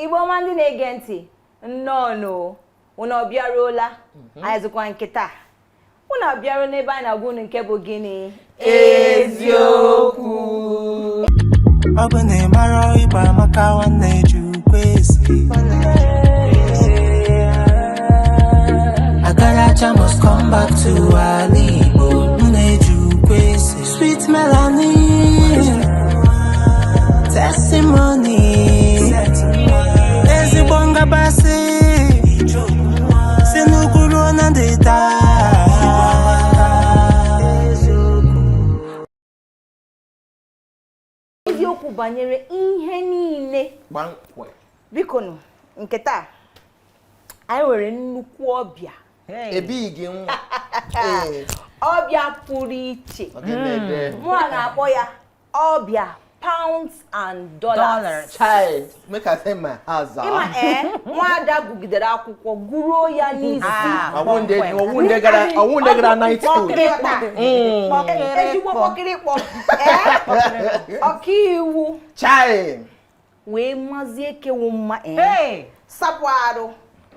Igbo ọma ndị na-ege ntị, nnọọ. Unu ọbịaruola? Anyị zụkwa nke taa. Unu abịaruo n'ebe anyị na-agwa unu nke bụ gịnị? Eziokwu. Ọ bụ na ị mara ịgba amaka nwanne jukwa esi. Agaracha must come back to ala Igbo. Nne jukwa esi. Sweet melanin, testimony, ezigbo ngabasị si n'ugwu ruo na ndịda. Eziokwu banyere ihe niile. Gbankwe. Biko nụ, nke taa anyị nwere nnukwu ọbịa. Ebighị gị nwa. Ee. Ọbịa pụrụ iche. Mụa na-akpọ ya ọbịa pounds and dollars. Dollars. Chai, make I say my house. Ịma ee, nwada gụgidere akwụkwọ gụruo ya n'isi. Ọwụ ndị gara night school. Kpọkịrịkpọ. Ezigbo kpọkịrịkpọ. Ee, ọkaiwu. Chai. Wee mazie kewu mma ee. Hey! Sapụ arụ.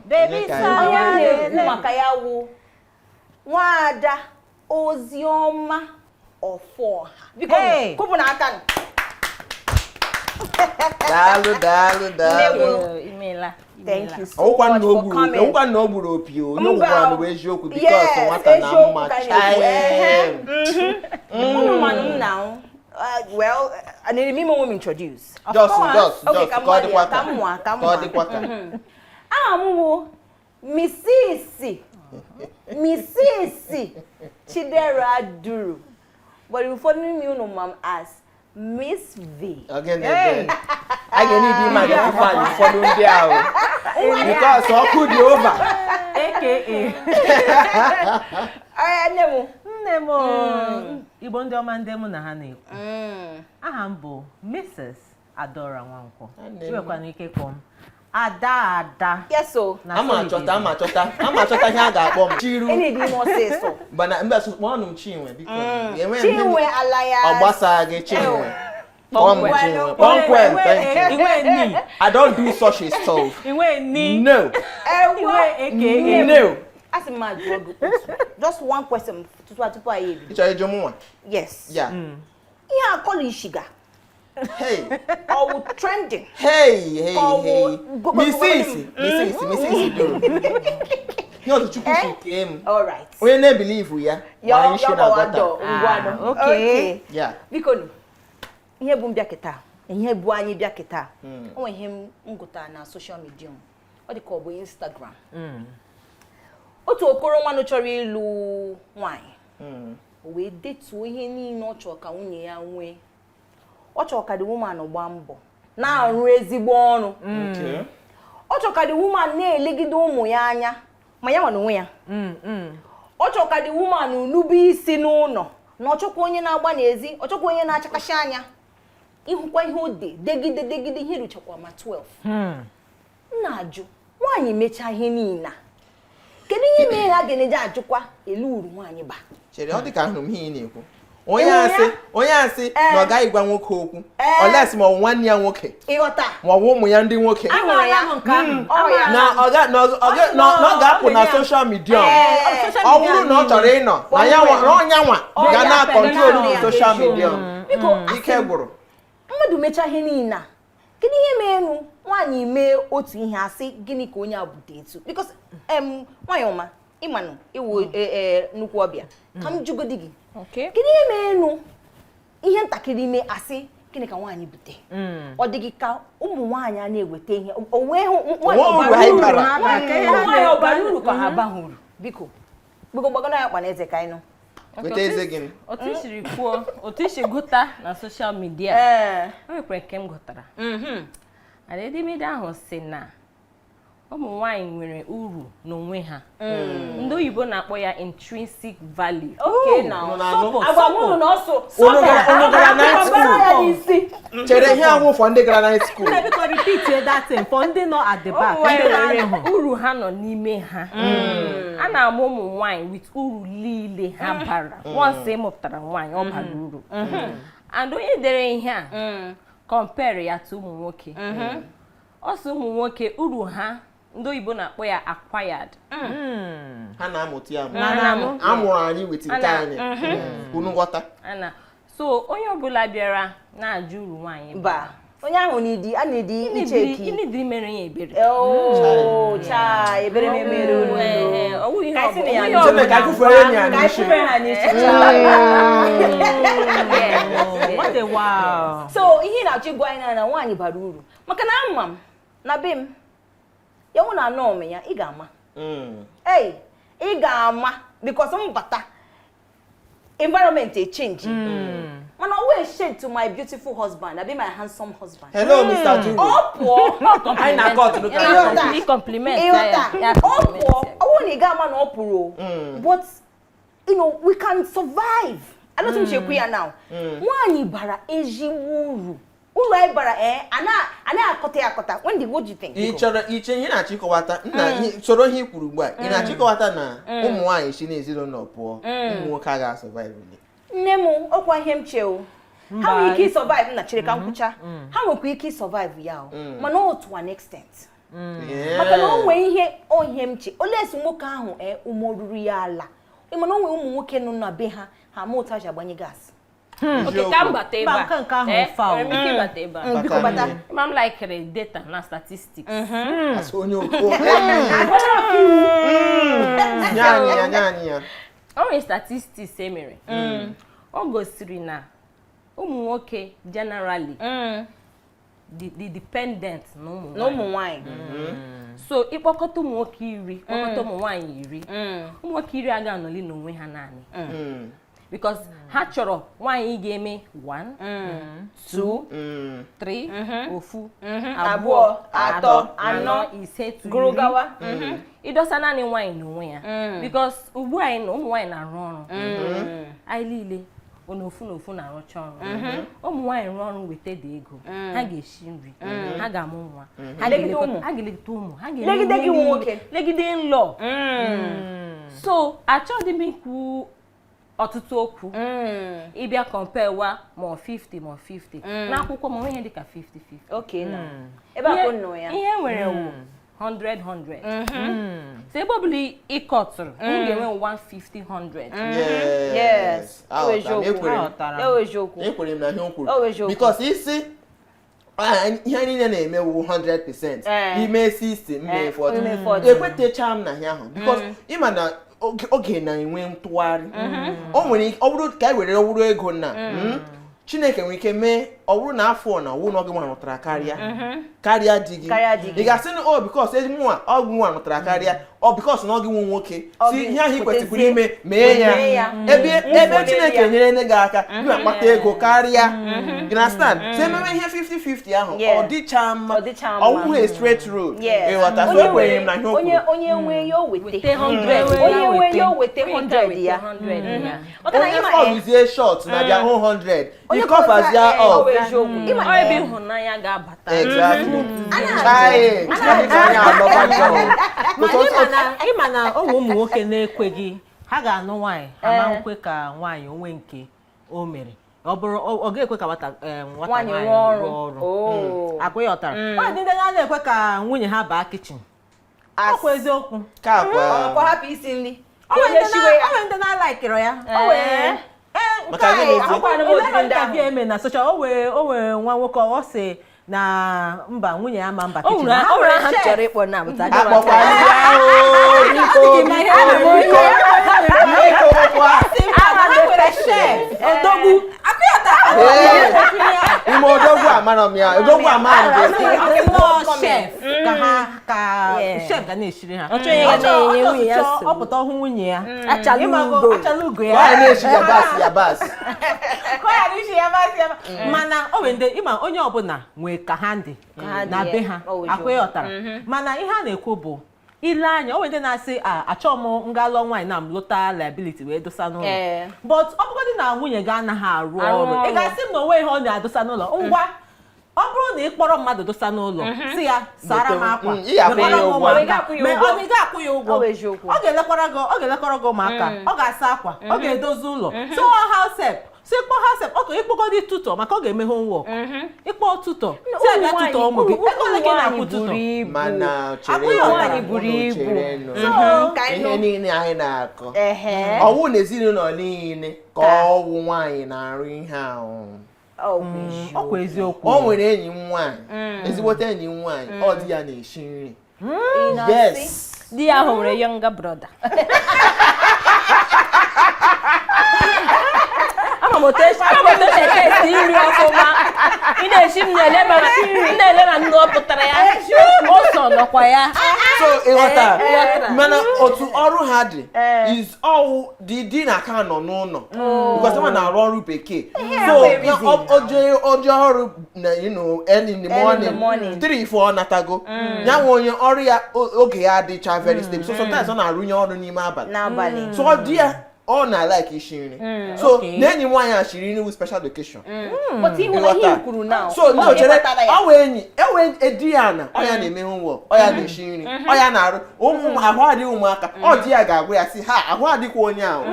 Baby, Onye ka onye m na-ekwu lele. Maka ya wụ nwada Oziọma Ọfọha. Biko, Hey! kụpụ n'aka nụ. Daalụ, daalụ, daalụ. Eh, imeela. Thank you so Ọwụkwa much na o for gburu coming. ọwụkwa na o gburu opi o. Onye Mba. gwụkwara na bụ eziokwu because Yes, nwata na eziokwu mma. ka anyị na-ekwu. Chai. Ehe. Unu manụ m na well, anịrị m ime onwe m introduce. Just, course. just, Okay, just, ka m ka ọ dịkwa gbalịa, ka ka. m nwa, ka m Ka ọ nwa. dịkwa ka. Aha m wụ Mrs. Chidera Duru, but ụfọdụ n'ime unu ma m as Miss V. Ogene. Hey. A ga-enye ime identify ụfọdụ ndị ahụ. Because ọkụ dị over. AKA. Ee, nne m. Nne m o. Igbo ndị ọma, ndị mụ na ha na-ekwu. Aha m bụ Mrs. Adora Nwankwọ. Nne m. Nwekwana ike kpọọ m Ada Ada. Yes o. Na Ama so achọta, ama achọta, ama achọta ihe a ga-akpọ m. Chiru. Ị na-edi ime ọsịsọ. Mana mba, kpọọnụ m Chinwe, biko. Enweghị m Chinwe Alaya. Ọ gbasaa gị, Chinwe. Kpọọ m Kpọmkwem. Chinwe. Kpọmkwem, thank you. Inwe ni. I don't do such a stuff. Inwe ni. No. Ewo. Inwe AKA. No. A sị m ma jụọ gị otu. Just one question tupu anyị ebido. Ị chọrọ ịjụ mụnwa? Yes. Yeah. Ihe akọlishiga. Hey. Ọwụ trending. Hey, hey, Ọwụ hey. go- Mrs. Mrs. Mrs. Duru. Ihe otu Chukwu si kee m. All right. Onye na-ebelieve ya, Ya gbanye isi ya na gbawa gutter. dọ ngwanụ. Ah, okay. Yeah. Biko nụ, ihe bụ mbịa kịta, ihe bụ anyị bịa kịta. O nwere ihe m gụtara na social media. Ọ dị ka ọ bụ Instagram. Otu okoro nwanụ chọrọ ịlụ nwaanyị. O wee detuo ihe niile ọ chọrọ ka nwunye ya nwee. Ọ chọrọ ka the woman gbaa mbọ na-arụ ezigbo ọrụ. Ọ chọrọ ka the woman na-elegide ụmụ ya anya ma ya nwa n'onwe ya. Ọ chọrọ ka the woman nube isi n'ụlọ, na ọ chọkwa onye na-agba n'ezi, ọ chọkwa onye na-achakasị anya. Ịhụkwa ihe o de degide degide, ihe ruchakwa ma 12. M na-ajụ, nwaanyị mechaa ihe niile a, kedu ihe mere a ga-eneje ajụkwa elu uru nwaanyị ba? Chere, ọ dị ka ahụrụ m ihe ị na-ekwu. Onye Ịhụrụ asị, ya? onye asị na ọ gaghị gwa nwoke okwu. Unless ma ọ bụ nwanne ya nwoke Ịghọta? ma ọ bụ ụmụ ya ndị nwoke. Ahụrụ ya. Amaala m nke ahụ. Ọ ya. Na ọ ga na ọ ga na ọ ga-apụ na social media. Ọ bụrụ na ọ chọrọ ịnọ na ya nwa, na ọnya nwa ga na control ya. social media. Biko, Ike gwụrụ. mmadụ mechaa ihe niile a, kedu ihe meenu nwaanyị mee otu ihe, asị gịnị ka onye a bute etu? Because nwaanyị ọma, ịmanụ iwu nnukwu ọbịa, ka m jụgodi gị, Okay. kedu ihe meenu ihe ntakịrị ime, asị gịnị ka nwaanyị bute? Ọ dị gị ka ụmụ nwaanyị a na-eweta ihe o wee hụ nwaanyị Onwe uru ọbara anyị uru bara. ha Ka ihe ha nwaanyị na-ebe. ọbara uru ka ha abaghị uru? Biko, biko, gbagona ya kpa na eze ka anyị nụ. Weta eze gị. Otu i siri kwuo, otu i si gụta na social media, Ee. o nwekwara nke m gụtara and edemede ahụ si na ụmụ nwanyị nwere uru n'onwe ha. Ndị oyibo na-akpọ ya intrinsic value. Okay, now. Unu na-anụ? Agwa m unu na ọsọ. Unu gara night Ọbara ya school? n'isi. Chere, ihe ahụ for ndị gara night school. Nne, biko, repeat that thing for ndị nọ at the back. Ụmụ nwanyị Ndị nwere na-anụghị. uru ha nọ n'ime ha. A na-amụ ụmụ nwanyị with uru niile ha bara. Once ị mụpụtara nwaanyị, ọ bara uru. And onye dere ihe a compare ya to ụmụ nwoke. Ọ sị ụmụ nwoke uru ha, ndị oyibo na-akpọ ya acquired. Ha na-amụta ya amụ. Ha na-amụ. A mụrụ anyị with nke Ana- anyị. Unu ghọta. Ana so onye ọbụla bịara na-ajụ uru nwaanyị Mba, onye ahụ n'idi a na-edi icheki. ịnịdị mere ya ebere. Oh, chai, ebere m emere unu. Ee, ọ wụghị ihe Ka anyị sị na ya ọbụla. nụ. Chineke akụfere enyi Ka anyị anyị isi. kwufere ha n'isi, chai. Yes. What a wow. So ihe ị na-achọ ịgwa anyị na nwaanyị bara uru, maka na ama m na be m ya nwụ na anọ m ya, ị ga-ama. Ei, ị ga-ama because m bata, environment echange, mana ọ wee shade to my beautiful husband, abi my handsome husband. Hello, Mr. Duro. Ọ pụọ. Anyị na-akọ ọtụtụ ka Ịghọta. Ị compliment ya. Ịghọta, Ya ọ compliment pụọ, ya. ọ bụrụ na ị ga-ama na ọ pụrụ o, but you know we can survive. Alọtụ m chekwu ya now, nwaanyị bara ezigbo uru. Uru anyị bara, ee, anaghị akọta ya akọta. Wendy, what do you think? Ị chọrọ iche ihe na-achịkọwata nna soro ihe i kwuru ugbu a, ị na-achịkọwata na ụmụ nwaanyị si n'ezinụlọ pụọ, ụmụ nwoke agaghị survive. Nne m, ọkwa ihe m che o, ha nwere ike ịsurvive na chere ka nkwụcha, ha nwekwa ike ịsurvive ya o, mana ọ to an extent, maka na o nwee ihe ohe m che olesi nwoke ahụ, ee, ume oruru ya ala. Ị ma na o nwee ụmụ nwoke nọ na be ha, ha ma otu ha ji agbanye gas. Okay, ka m bata ebe Mba, a. nke ahụ Eh, foul. enwere m ike ịbata ebe a? Biko bata. Ma m likere data na statistics. Asị onye okwu nye anyị ya, nye anyị ya. O nwere statistics e mere, o gosiri na ụmụ nwoke generally dị dependent na ụmụ Na ụmụ nwanyị. nwanyị. So ịkpọkọta ụmụ nwoke 10, kpọkọta ụmụ nwaanyị 10, ụmụ nwoke 10 agaghị anọli n'onwe ha naanị, because ha chọrọ nwaanyị ga-eme 1, 2, 3, 1, 2, 3, 4, 5 to gụrụ 10. gawa. Ịdọsa naanị nwaanyị n'onwe ya, because ugbu anyị na ụmụ nwaanyị na-arụ ọrụ, anyị niile n'ofu n'ofu na-arụcha ọrụ. Ụmụ nwaanyị rụọ ọrụ weta dị ego, ha ga-esi nri, ha ga-amụ nwa, ha Legide ga-elekọta- ụmụ. ha ga-elekọta ụmụ, ha ga-eme Legide ihe gị niile. nwoke. Legide nlọ. So achọghị m ikwu ọtụtụ okwu. Ịbịa compare wa, ma ọ 50 ma ọ 50 n'akwụkwọ, ma ọ ihe dịka 50-50. Okay, na ebe a ka nọ ya. Ihe nwere wụ 100 100, so ebe ọbụla ị kọtụrụ, ị ga-enwe 150 100. Yes. Aghọtara m, Eziokwu. ekwere m. Aghọtara m. Ewu eziokwu. Ekwere m na ihe o Ọ bụ kwuru, eziokwu. because isi ihe niile na-emewu 100%, ime 60, mme 40. Ime 40. Ekwetecha m na ihe ahụ, because ịma na oge na-enwe ntụgharị. O nwere ike ọ bụrụ ka e were ọwụrụ ego na Chineke nwere ike mee ọ bụrụ na afọ na ọwụ na oge nwa rụtara karịa di gị. Karịa di gị. Ị ga-asị na ọ because ezi nwa ọgwụ nwa rụtara karịa, ọ because na ọ gị nwe nwoke Ọ si gị ihe ahụ ị kwesịkwara wetazie. ime, mee ya. Mee ya. Ebe ebe Nwunye Chineke ya. nyere nne gị aka gị akpata ego karịa gị na stand so ememe ihe 50-50 ahụ, ọ dịcha mma. Ọ dịcha mma. Ọ wụghị a straight road. Yes. Ịghọta? So Onye ekwenyere m na ihe o onye kwuru. Onye nwe ya, o wete. Wete 100. Onye nwe ya, o wete Onye nke a 100 ya. 100 ya. Maka na Onye ịma fọlụzie short na bịa 100, Onye ịkọfazie ọ up. bụ eziokwu. Ịma Ọ ebe ịhụnanya ga-abata. Exactly. A Chai, Chineke anyị alọbago. Ma ịma na ụmụ nwoke na-ekweghị ha ga-anụ nwaanyị, ha ma nkwe ka nwaanyị onwe nke o mere, ọ bụrụ ọ ga-ekwe ka nwata nwata nwaanyị nwaanyị rụọ ọrụ. rụọ ọrụ. Oh. Akwa ya ọtara ọ dị ndị na-ekwe ka nwunye ha baa kitchen. Ọkwa eziokwu. Ka akwa. Ọkwa hapụ isi nri. O Ka nwere onye ndị shiwe na- ya. o nwere ndị na-alaikịrị ya. O wee ee, nke Maka a gịnị? akwụkwọ Akwụkwọ ile ndị ahụ. interview eme na social, o wee nwa nwoke, ọ sị na mba, nwunye ya ma mba O kitchen. nwere Ha o nwere aha m chef. chọrọ ịkpọ na but aga m Akpọkwa aka. ndị ahụ, biko, biko, biko, biko, kwa. Sị mba, na ha nwere chef odogwu akụyọta. Ee, ime odogwu amara m ya, odogwu amara m gị. Nnọọ chef ka ha ka Yeah. chef ga na-eshiri ha. Ọ chọghị ya na-enye nwunye ya Ọ nsogbu. pụta ọhụ nwunye ya. Achala Ịmago, ugo. achala ugo ya. Nwaanyị na-eshi yabasị yabasị. Ka ọ ghara isi yabasị yabasị. Mana o nwere ndị ịma onye ọbụla nwee ka ha dị ha dị na be ya. ha. Ọ wụ Akwa ịghọtara, mana ihe a na-ekwu bụ ile anya, o nwere ndị na-asị a achọọ m nga lụọ nwaanyị na m lụta liability wee dosa n'ụlọ, but ọ bụgodị na nwunye gị anaghị arụ Arụ ọrụ, ị ọrụ. ga-asị m na onwe ihe ọ na-adosa n'ụlọ ngwa. Ọ bụrụ na ị kpọrọ mmadụ dosa n'ụlọ, si ya sara m akwa, Ị ga-akwụ ya mekwara m ụgwọ. ụmụaka. Ị ga-akwụ ya Mee- ụgwọ. ọ na ị ga-akwụ ya ụgwọ. Ọ bụ eziokwu. Ọ ga-elekwara gị ụmụaka, ọ ga-asa akwa, ọ ga-edozi ụlọ. So ọ house help, so ịkpọ house help, ọ ga-ekpogodi tutor maka ọ ga-eme homework. Ịkpọ tutor, si abịa tutor ụmụ gị, ego ole ka ị na-akwụ tutor? Mana chere Akwụ ya nwaanyị buru unu ibu. chere nụ. So, ka anyị Ihe nụ. niile anyị na-akọ, Ehe. ọwụ na ezinụlọ niile ka ọwụ nwaanyị na-arụ ihe ahụ. Ọ bụ eziokwu. Ọ kwa eziokwu. O nwere enyi m nwaanyị, ezigbote enyi m nwaanyị, ọ di ya na-esi nri. Ị na-asị? Yes. Di ya ahụ nwere younger brother. Ama m otu esi esi nri ọfụma. Ị na-esi, m na-ele ma nnu ọ pụtara ya, ose nọkwa ya. So ịghọta, Ịghọtara. mana otu ọrụ ha dị is ọwụ dị di na aka nọ n'ụlọ because ha na-arụ ọrụ bekee, so nwere ya reason. oje ọrụ na early in the Early in the morning, morning. 3 4 natago ya nwe onye ọrụ ya, oge ya adịcha very stable, so sometimes ọ na-arụnye ọrụ n'ime abalị. N'abalị. So ọ di ya ọ na-like isi nri, so na enyi m nwaanyị a shiri nri with special occasion. But ịhụ na ihe i kwuru now, So no, ọ chere, ịghọtara ya. ọ wee enyi ewe di ya na ọ ya na-eme homework, ọ ya na-esi nri, ọ ya na-arụ ụmụ ahụ adịghị ụmụaka, ọ di ya ga-agwa ya sị ha ahụ adịkwa onye ahụ,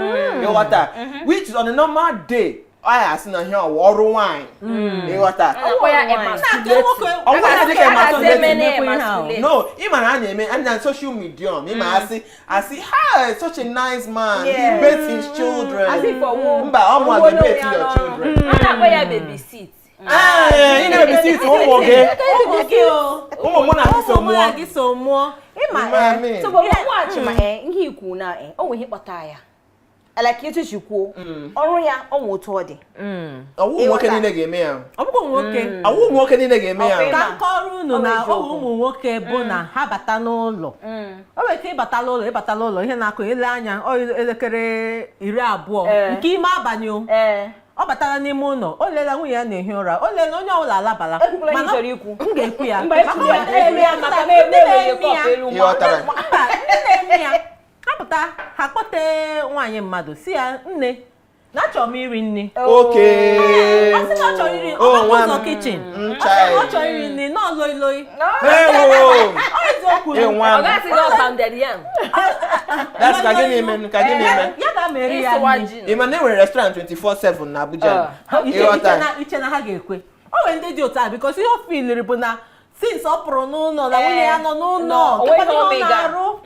ịghọta, which is on a normal day ọ ya asị na ihe ọwụ ọrụ nwaanyị, ịghọta. Akpọ ya Na nke emasculate. nwoke. Ọ bụrụ na dịka A ga-asị emasculate. emene Emekwa ihe ahụ. emasculate. No, ị ma na a na-eme na social media, ị ma asị ha, such a nice man, he bathes his children. As if ọwụ- Mba, ọ mụ ọwụ ga bathe onye your ọrụ. children. A na-akpọ ya baby sit. Ee, ị na-ebisit ụmụ gị. Ụmụ gị o. Ụmụ mụ na gị so Ụmụ mụ na mụọ. gị so mụọ. Ịma Mami. so but nwaghachi ma ihe ikwu na o nwere ihe kpatara ya, like etu si kwuo, ọrụ ya ọ nwe otu ọ dị. Ọwụ ụmụ nwoke niile ga-eme ya. Ọ bụkwa ụmụ nwoke. Ọwụ ụmụ nwoke niile ga-eme ya. Ọkwa Ka m kọrọ unu Ọ bụ na eziokwu. ọ bụ ụmụ nwoke bụ na ha bata n'ụlọ, o nwere ike ịbatala ụlọ ihe na-akụ ile anya ọ elekere 20 nke ime abalị o. Ọ batara n'ime ụlọ, o leela nwunye ya na-ehi ụra, o leela onye ọbụla alabala. Ekwukwala ihe ị Mana chọrọ ikwu. M ga-ekwu ya. Mba, Maka ekwula ọ ya, ekwula ya, maka na ndị eme na-eme ewere ya. kọpụ elu. Ịghọtara? Mba, ndị na-eme ya ha pụta, ha kpọte nwaanyị mmadụ si ya, "Nne, na achọrọ m iri nri." Oke. Ọ sị na ọ chọrọ iri, ọ Oh, hapụ nwa ụzọ m. kitchen. Mm, Ọ sị na ọ chai. chọrọ iri nri nọọ loi loi. Ewo. Ọ eziokwu. Ee, nwa Ọ m. gasị gị ọ pounded yam. That's ka gịnị eme, ka gịnị eme? Ya ga mere ya Ịsụwa nri. ji. Ị ma na e nwere restaurant 24/7 na Abuja? Iche Ịghọta? na iche na ha ga-ekwe. O nwere ndị dị otu a because ihe o filiri bụ na since ọ pụrụ n'ụlọ na nwunye ya nọ n'ụlọ, No, o nweghị kekwanụ ihe ọ omega. na-arụ.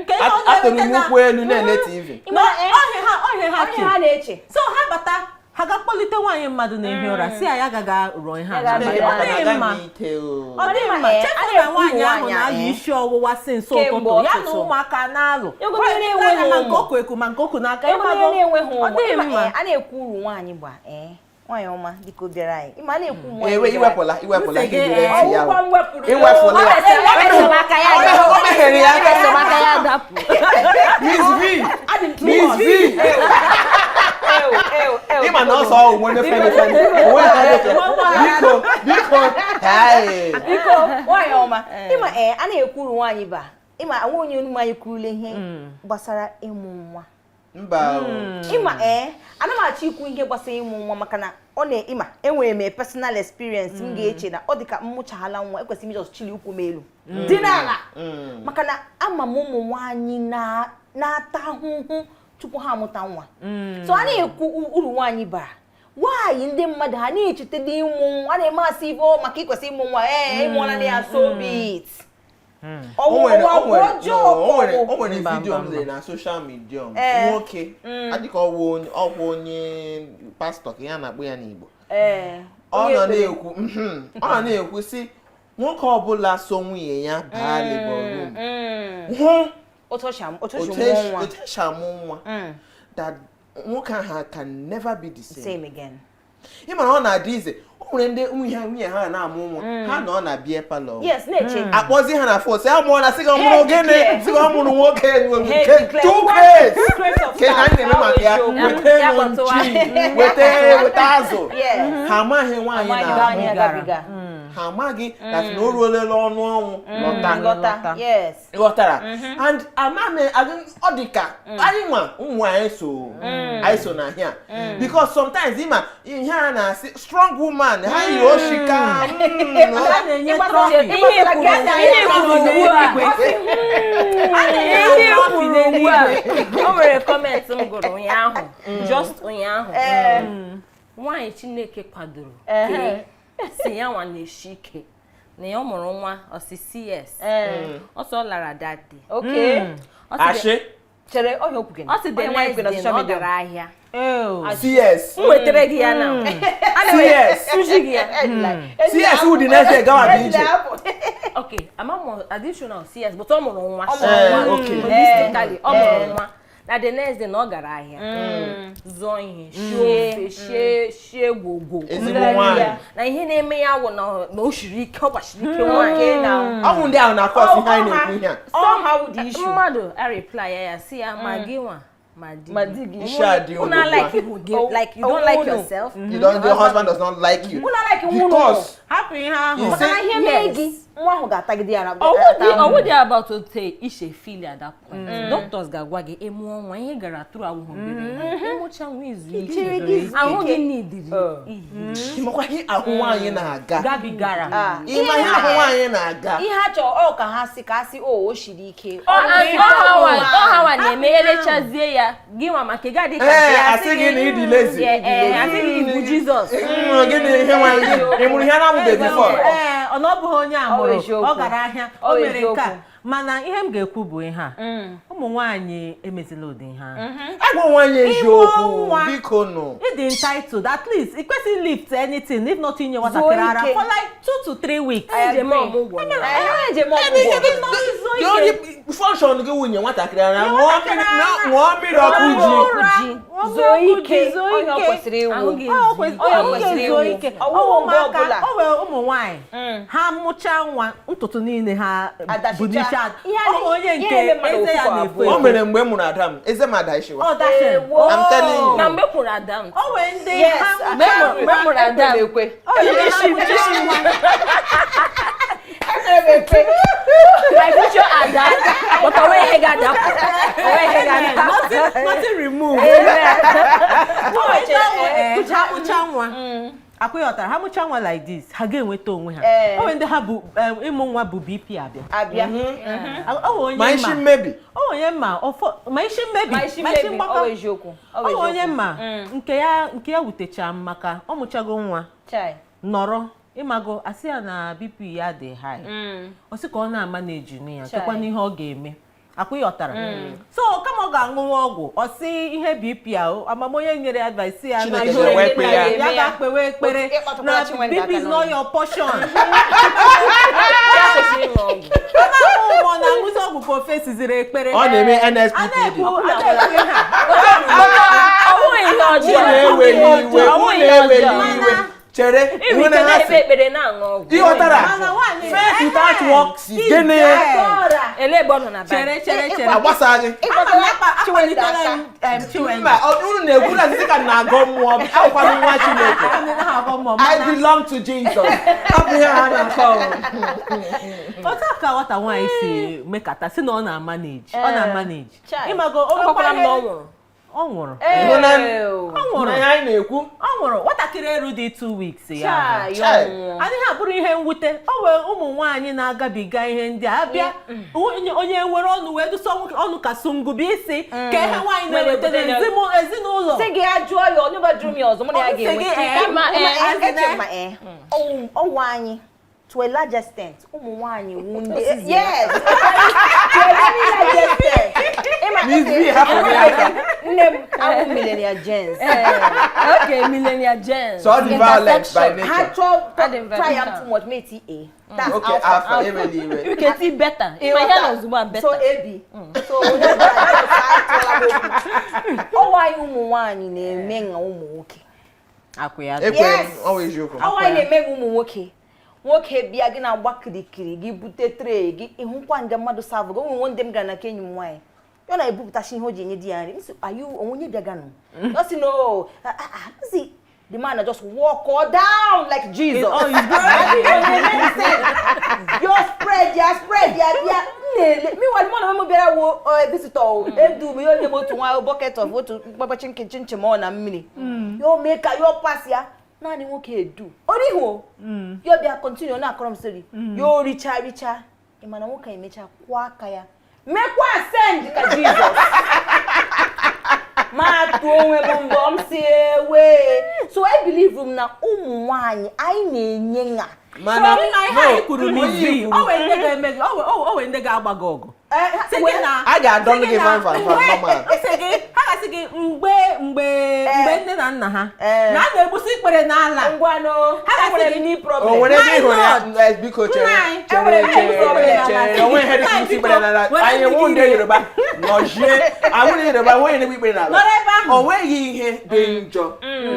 Ke ihe ọ Atụrụ m na-eweta na- ụkwụ elu na-ele TV. Na ọhịa ha ọhịa ha Onye che. ha na-eche. So ha bata, ha ga kpọlite nwaanyị mmadụ na-ehi ụra si ya ya gaga rụọ ihe a Ya n'abalị. ga- Ọ dịghị mma. Agaghị m ite o. Ọ dịghị mma. Eh, Chefu a na na-ekwu nwaanyị ahụ nwaanyị, na-alụ isi ọwụwa since Kemgbe ụtụtụ ya na ụtụtụ. ụmụaka na-alụ. Ego onye Nwaanyị na-enweghị ma ụmụ. nke oku eku ma nke oku n'aka. Ego onye Ịmago? na-enweghị Ọ ụmụ. dịghị Ịma, mma. a na-ekwu uru nwaanyị gba nwaanyị ọma dịka o bịara anyị, ịma a na-ekwu ụmụ nwaanyị Ewe bịara. iwepụla iwepụla Ntị ihe gị, jiri ntị ya. Ọwụkwa m wepụrụ ya. Iwepụla ya. O mesịrị aka ya O meghere ya aka. Mesịrị aka ya dapụ. Miss V. Adị m too Miss much. V. Ew, ew, ew. Ịma na ọsọ ọwụ nwere fene fene. Onwe ha dịka. Biko, biko. Hai. Biko, nwaanyị ọma, ịma a na-ekwu uru nwaanyị ba, ịma nwa onye unu anyị kwurule ihe gbasara ịmụ nwa. Mba o. Ịma ana m achọ ikwu ihe gbasara ịmụ nwa maka na ọ na ịma enwere m a personal experience. M ga-eche na ọ dị ka m mụchaghala nwa, ekwesịrị m ijos chili ukwu m elu dị n'ala, maka na ama m ụmụ nwaanyị na-ata ahụhụ tupu ha amụta nwa. So a na-ekwu uru nwaanyị bara, nwaanyị ndị mmadụ ha na-echete dị ịmụ nwa, a na-eme asị ife ọ maka ịkwesị ịmụ nwa, ịmụọla na ya, so be it. O Ọwụ nwere ọwụ o nwere ọjọọ. no, o nwere Ọwụ. o nwere Mba, video mba, m lere na social media. Nwoke adịka ọwụ onye pastọ ka ya na-akpọ ya n'Igbo. Ọ Onye nọ ekpere. na-ekwu ọ nọ na-ekwu sị nwoke ọbụla so nwunye ya baa labor room hụ otu o si otu mụọ nwa, otu esi amụ nwa, that nwoke ahụ can never be the same. Same again. Ị mara ọ na-adị ize, o nwere ndị nwunye ha na-amụ nwa, ha nọ na beer parlour, Yes, na-eche. Akpọzi ha na phone sị amụọla, sị gị ọ mụrụ gịnị, sị gị ọ mụrụ nwoke, declare two crates crates of ke ha na-eme maka ya, weta Ya nchi, kpọtụwa. weta weta azụ. Yes. Ha amaghị nwaanyị Nwaanyị na-ahụ nwaanyị agabiga. Ha amaghị that na o ruolela ọnụ ọnwụ lọta. Lọta, yes. Ghọtara? And ama m ọ dị ka anyị nwa ụmụ anyị so anyị so na here, because sometimes ịma ihe a na-asị strong woman, ha yi oshika. A na-enye trophy. Ihe kwuru, ihe kwuru ugbu a, ihe kwuru ugbu a, o nwere comment m gụrụ ụnyaahụ, just ụnyaahụ. Nwaanyị Chineke kwadoro kee si ya nwa na-eshi ike na ya ọ mụrụ nwa ọsị CS ọsọ ọ lara that day. Ọ sị Ashị. Chere, ọhịa okwu gị. Ọ sị the Onye nwaanyị next kwere na day social na ọ media. gara ahịa. Ew. CS. M wetara gị ya na CS. nji gị ya. CS wụ the next day gawa dị iche. Okay, ama m additional CS, but ọ mụrụ nwa. Ọ mụrụ nwa. Okay. Holistically, ọ mụrụ nwa na the next day na ọ gara ahịa zụọ ihe, shie ofe, shie gwogwo. Ezigbo nwaanyị. Na ihe na-eme ya wụ na o shiri ike, ọ gbachiri ike nwaanyị. Okay, now. Ọ bụ ndị ahụ na-akọ ọsị ihe anyị na-ekwu ihe a. Somehow the issue. Mmadụ a reply ya, ya si ya ma gị nwa ma di Ma di gị. Isi adị una unu like you like you don't like yourself. You don't, your husband does not like you. Una like nwunu. Because Hapụ ihe ahụ. you Maka na say ihe mee Yes. gị, nwa ahụ ga-atagide ya na Ọwụ dị about otu ishe feel at that point. Doctors ga-agwa gị ịmụọ nwa, ihe gara through awụghị obere ihe. Ịmụcha nwa, izu ike. Chiri gị izu Ahụ gị ike. nidiri ihe. Ịmakwa ihe ahụ nwaanyị na-aga. Gabigara. Ịma ihe ahụ nwaanyị na-aga. Ihe a chọrọ ọ ka ha sị ka a sị o shiri ike. Ọ hawa na-eme elechazie ya gị nwa maka ị ga-adị ka Ee, nke ya. Asị gị na ịdị lazy. Ee, asị gị bụ Jizọs. Gịnị ihe nwaanyị ị mụrụ ihe na-amụbeghị before? Ee, ọ na ọ bụghị onye a Ọ mụrụ eziokwu. ọ gara ahịa, Ọ o mere nke a. eziokwu. Mana ihe m ga-ekwu bụ ihe a, ụmụ nwaanyị emezila ụdị ihe ahụ. Agwa nwaanyị eziokwu, nwa. biko nụ. Ị dị entitled, at least ị kwesịghị lift anything, if not inye nwatakịrị ara ike. for like 2 to 3 weeks. Njem ọmụgwọ na Ee, njem ọgwụgwọ. The only function gị wunye nwatakịrị ara, ṅụọ mmiri ṅụọ mmiri ọkụ ji. ji. Zuo ike, onye ọ kwesịrị ịwụ. Ahụ gị Ọ kwesịrị Onye ọ kwesịrị ga-ezuo ịwụ. ike. Ọ wụghị mgbe Ụmụaka, ọbụla. o nwere ụmụ nwaanyị ha mụchaa nwa, ntutu niile ha Adachicha. bụ n'isi ada. Ihe a Ọ bụ onye ihe nke na-eme mmadụ eze ya ofu na-efu abụọ. O efu. mere mgbe m mụrụ ada m, eze m ada ishiwa. Ọ dashe. Ewo. I'm telling you. Na mgbe kwuru ada m. O nwere ndị Yes, ha Mgbe m mụrụ ada m. ekwe. O nwere ndị ha mụchaa nwa. Ekwere m ekwe. My future ada, but onwe ihe ga-adapụ, onwe ihe ga-adapụ. Nothing remove. O nwere ndị ahụ, ha mụchaa nwa, akwụghọtara, ha mụchaa nwa like this, ha ga-enweta onwe ha. Ee. O nwere ndị ha bụ ịmụ nwa bụ BP abịa. Abịa. O nwere Ma onye isi mma mmebi. o nwere onye mma ma isi mmebi, Ma isi ma isi mmebi, mgbakọ. ọ bụ eziokwu. Ọ bụ O nwere onye eziokwu. mma nke ya wutecha m maka ọ mụchago nwa, Chai. nọrọ ịmago asị ya na BP ya dị high, ọ sị ka ọ na-ama na-ejinu ya. Chai. Chekwa n'ihe ọ ga-eme, akwụghọtara, so kama ọ ga-aṅụwa ọgwụ, ọ sị ihe BP a amamonye nyere advice sị ya na Chineke ihe ga-enwe ekpe ya. ya ga-akpewe ekpere Ịkpatụkwala na Chinwendụ BP aka is not n'ọnụ. your portion. Ya kwesịrị ịṅụ ọgwụ. Ọ na-ahụ ụmụ ọ na-aṅụzi ọgwụ ka ofe siziri ekpere. Ọ na-eme A NSPPD. na-ekwu a na-ekwu ihe a. Ọ bụghị ihe ọjọọ. Unu eweli iwe, Ọ unu bụghị ihe eweli ọjọọ. iwe. Chere, Iri unu ike ha na-ekpe sị. ekpere na-aṅụ ọgwụ. Ịghọtara? Mana nwaanyị Faith without works is gịnị? Ele ebe ọ nọ na Chere, Baịbụl? chere, chere. Agbasaghị. Ama m akpalitela m Chinwendụ. Mba, unu na-ekwu na sị ka m na-agọ mmụọ, akwụkwanụ nwa Chineke. Ama m na ha agọ mmụọ, I mana belong to Jesus. Ọ bụ ihe ha na-akọ. Otu a ka nwata nwaanyị si mekata si na ọ na-amaneji, ọ na-amaneji. Chai. Ịmago o Ọ gwakwara m na ọ nwekwa nwụrụ. ọ nwụrụ. Hụ na Ew. Ọ nwụrụ. na ihe anyị na-ekwu. Ọ nwụrụ, nwatakịrị eru dị 2 weeks ya. Chai, Chai. ọ nwụọ. Adịghị abụrụ ihe mwute. O nwere ụmụ nwaanyị na-agabiga ihe ndị a, abịa onye nwere ọnụ wee dụsa ọnụ ka sungubu isi ka ihe nwaanyị na-eweta n'ezinụlọ. Sị gị ya jụọ ya, onye ba jụrụ m ya ọzọ, mụ na ya Ọ sị ga-enwe. gị, ee, Ma, ee, Eche m ma, ee, ọwụ anyị to a large extent, ụmụ nwaanyị wu ndị, yes, to a very large extent. Ịma Miss V hapụrụ ya aka. Nne m awụ millionaire gens. Okay, millionaire gens. So ọ dị violent by Ha nature. chọọ Adị try am violent. too much, mate a that's Okay, alpha. alpha, eweli iwe. You can see better. Ma ihe na ozugbo a better. So AB, so onye ọbụla just atụọla m okwu. Ọwụ anyị ụmụ nwaanyị na-eme nha ụmụ nwoke. Akwụ ya. Ekwere m, Yes. ọ bụ eziokwu. Ọwụ anyị na-eme nha ụmụ nwoke. Nwoke bịa, gị na-agba kirikiri, gị bute tray gị, ịhụkwa nga mmadụ savụ gị. Onwe ndị m gara na nke enyi m nwaanyị, ọ na-ebupụtachi ihe o ji enye di ya nri. M sị, ayu onwe onye bịaganụ? Ọ sị no. Ah, ah, ah. M sị The man na just walk all down like Jesus. Oh, he's Yo spread ya spread ya bịa na-ele. Meanwhile, mụ na onwe m bịara wo visitor o. Edu m ya onye m otu nwa bucket of otu mkpakpa chinkin chinchin ọ na mmiri. Yo mee ka yo pass ya. Naanị nwoke edu. Orihu o. Yo bịa continue na-akọrọ m story. Yo richa richa. Ị ma na nwoke a emecha kwụọ aka ya. Mekwa ascend ka Jesus. Ma tụọ onwe m mbọ m si ewe. So I believe m na ụmụ nwanyị anyị na-enye nha. Mana Ịma ihe anyị kwuru onye Miss V, kwuru- o nwere ndị ga-eme gị, o nwere ndị ga-agba gị ọgụ. Sị gị na- A ga-adọnụ sị gị na- vam vam vam normal. Sị gị, ha ga-asị gị mgbe mgbe mgbe nne na nna ha Eh. na a na-egbusi ikpere n'ala. Ngwanụ, Ha ga-asị enwere gị- m knee O problem. nwere ebe ị hụrụ ya? Lord. Eh, biko chere Nna anyị, chere enwere ebe chere ị hụrụ ya chere onwe ihe dịka isi ikpere n'ala. Were Anyị ndị nwụ gị ndị rie. Yoruba nọjie awụ ndị Yoruba nweghị na-egbu ikpere n'ala. Nọrọ ebe ahụ. O nweghị ihe dị njọ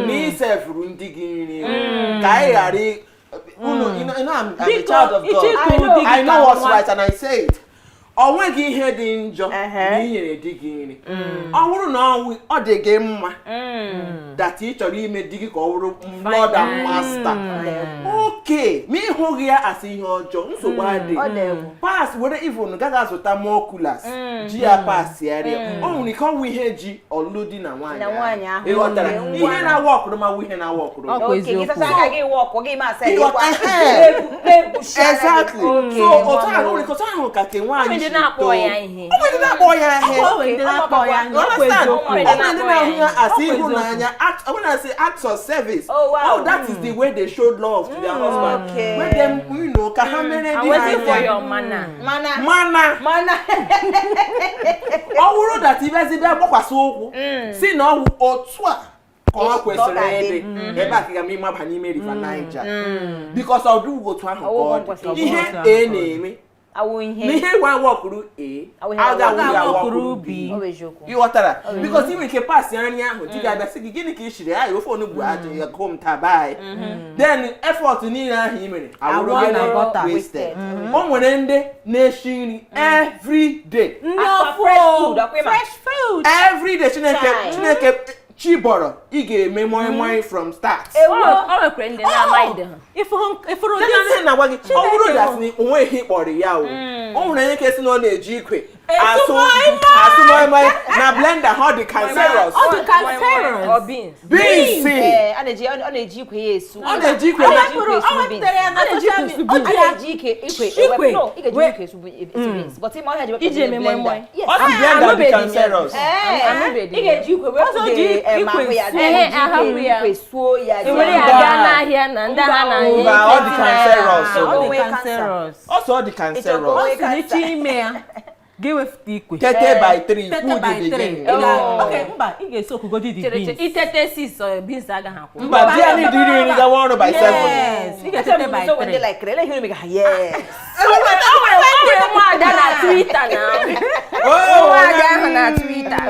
na isefuru ndị gị nri ka anyị ghara unu you know I'm a Biko, child of God. iche ikwu di gị I know ka what's nwa. right and I say it. O nweghị ihe dị njọ na inyere di gị nri. Ọ bụrụ na ọ dị gị mma that ị chọrọ ime di gị ka ọ bụrụ lord and master. Okay, ma ịhụghị ya asị ihe ọjọọ, nsogbu adịghị. Ọ dị egwu. Pass were even gaghị azụta more coolers ji ya pass ya rịa. O nwere ike ọnwụ ihe ji ọlụlụ di na nwaanyị Na nwaanyị ahụ. Ị ghọtara? Okay, Ihe na-awa ọkụrụ ma wụ ihe na-awa ọkụrụ. Ọ kwa Okay, gị eziokwu. sasa aka gị wọkụ gị ma asa Ịghọta- ịkwa. Na-ebushi aka gị. Exactly. Okay, So otu ngwanụ. ahụ nwere ike otu ahụ ka ke nwaanyị Ndị si na-akpọ too. ya ihe. O nwere ndị na-akpọ ya ihe. O nwere ndị na-akpọ ya You ihe, ọ kwa understand? eziokwu. Ọ nwere ndị na-ahụ ya as Ọ kwa ịhụnanya, I wanna say acts of service. Oh, wow. Oh, that is the way they showed love to their husband. Okay. When them, you know, ka ha mere I'm di ha waiting for anya. your manner. Mana Mana mana ọ bụrụ that ibezi bịa gbakwasị ụkwụ si na ọ wụ otu a ka ọ kwesịrị ga-adị. ịdị ebe a ka ga m ịmaba n'ime River Niger because ọ dịghị otu ahụ Ọwụghị ka ọ kwesịrị dị ihe ọbụghị otu ahụ A ka ọ dị. na-eme awụ ihe. na ihe nwa wọkụrụ A Awụ ihe aga na awụ ya Aga wọkụrụ wọkụrụ B B. Ọ bụ eziokwu. ị ghọtara because ị nwere ike pass ya nri ahụ di ga-abịa sị gị gịnị ka ị shiri ya ofe onugbu ajọ ya gụọ m taa then effort niile ahụ ị mere awụrụ Awụọ na gịnị? gutter. Wasted. O nwere ndị na-eshi nri every day. Ndị Akwa ofu fresh o, food, akwa ịma. fresh food. Every day Chineke Chai. Chineke chi bọrọ ị ga-eme moi moi from start. O nwekwara ndị na-amaghị ha. Ifuru Site na ndị ihe na-agwa gị ọ bụrụ Chineke that na o nweghị ihe kpọrọ ya o o nwere onye nke sị na ọ na-eji ikwe Esu asụ moi moi. asụ moi moi na blender ha ọ dị cancerous. Ọ dị cancerous. Or beans. Beans. Ee, a na-eji ọ na-eji ikwe ya esu. Ọ na-eji ikwe O na- wepụrụ o wepụtara ya na A na-eji social ikwe media. esu O A ji ya na-eji ike ikwe Ikwe. ewepụ. No, ị ga-eji We- ikwe esu beans. But ịma ọhịa ji wepụ Iji eme moi moi. Yes. Ọ sị blender dị Anụbeghị m ya. cancerous. Ee, Anụbeghị ị m ya. ga-eji ikwe wepụ Ọzọ ji the, ikwe ahụ ya, suo. then Ehe, ji ahapụ ya. ikwe suo ya. Ewere ya Mba. gaa n'ahịa na ndị ha na-anye. Mba, ọ dị cancerous. Ọ dị Onwe cancerous. Ọ sọ ọ dị cancerous. Ọ sị na ịchọ ime ya ga-ewepụta ikwe. Tete by three, Tete who by the three. beginning. Ị ga- Oh. Okay, mba, ị ga-esi okugodi the Chere chere beans. itete sis beans agaghị akwụ. Mba, di ya need iri nri gawa ọrụ by 7. Yes, ị ga-etete by So when they three. like, ele ihe unu yes. O nwere nwaada na Twitter na. Oh, Nwaada ahụ na Twitter.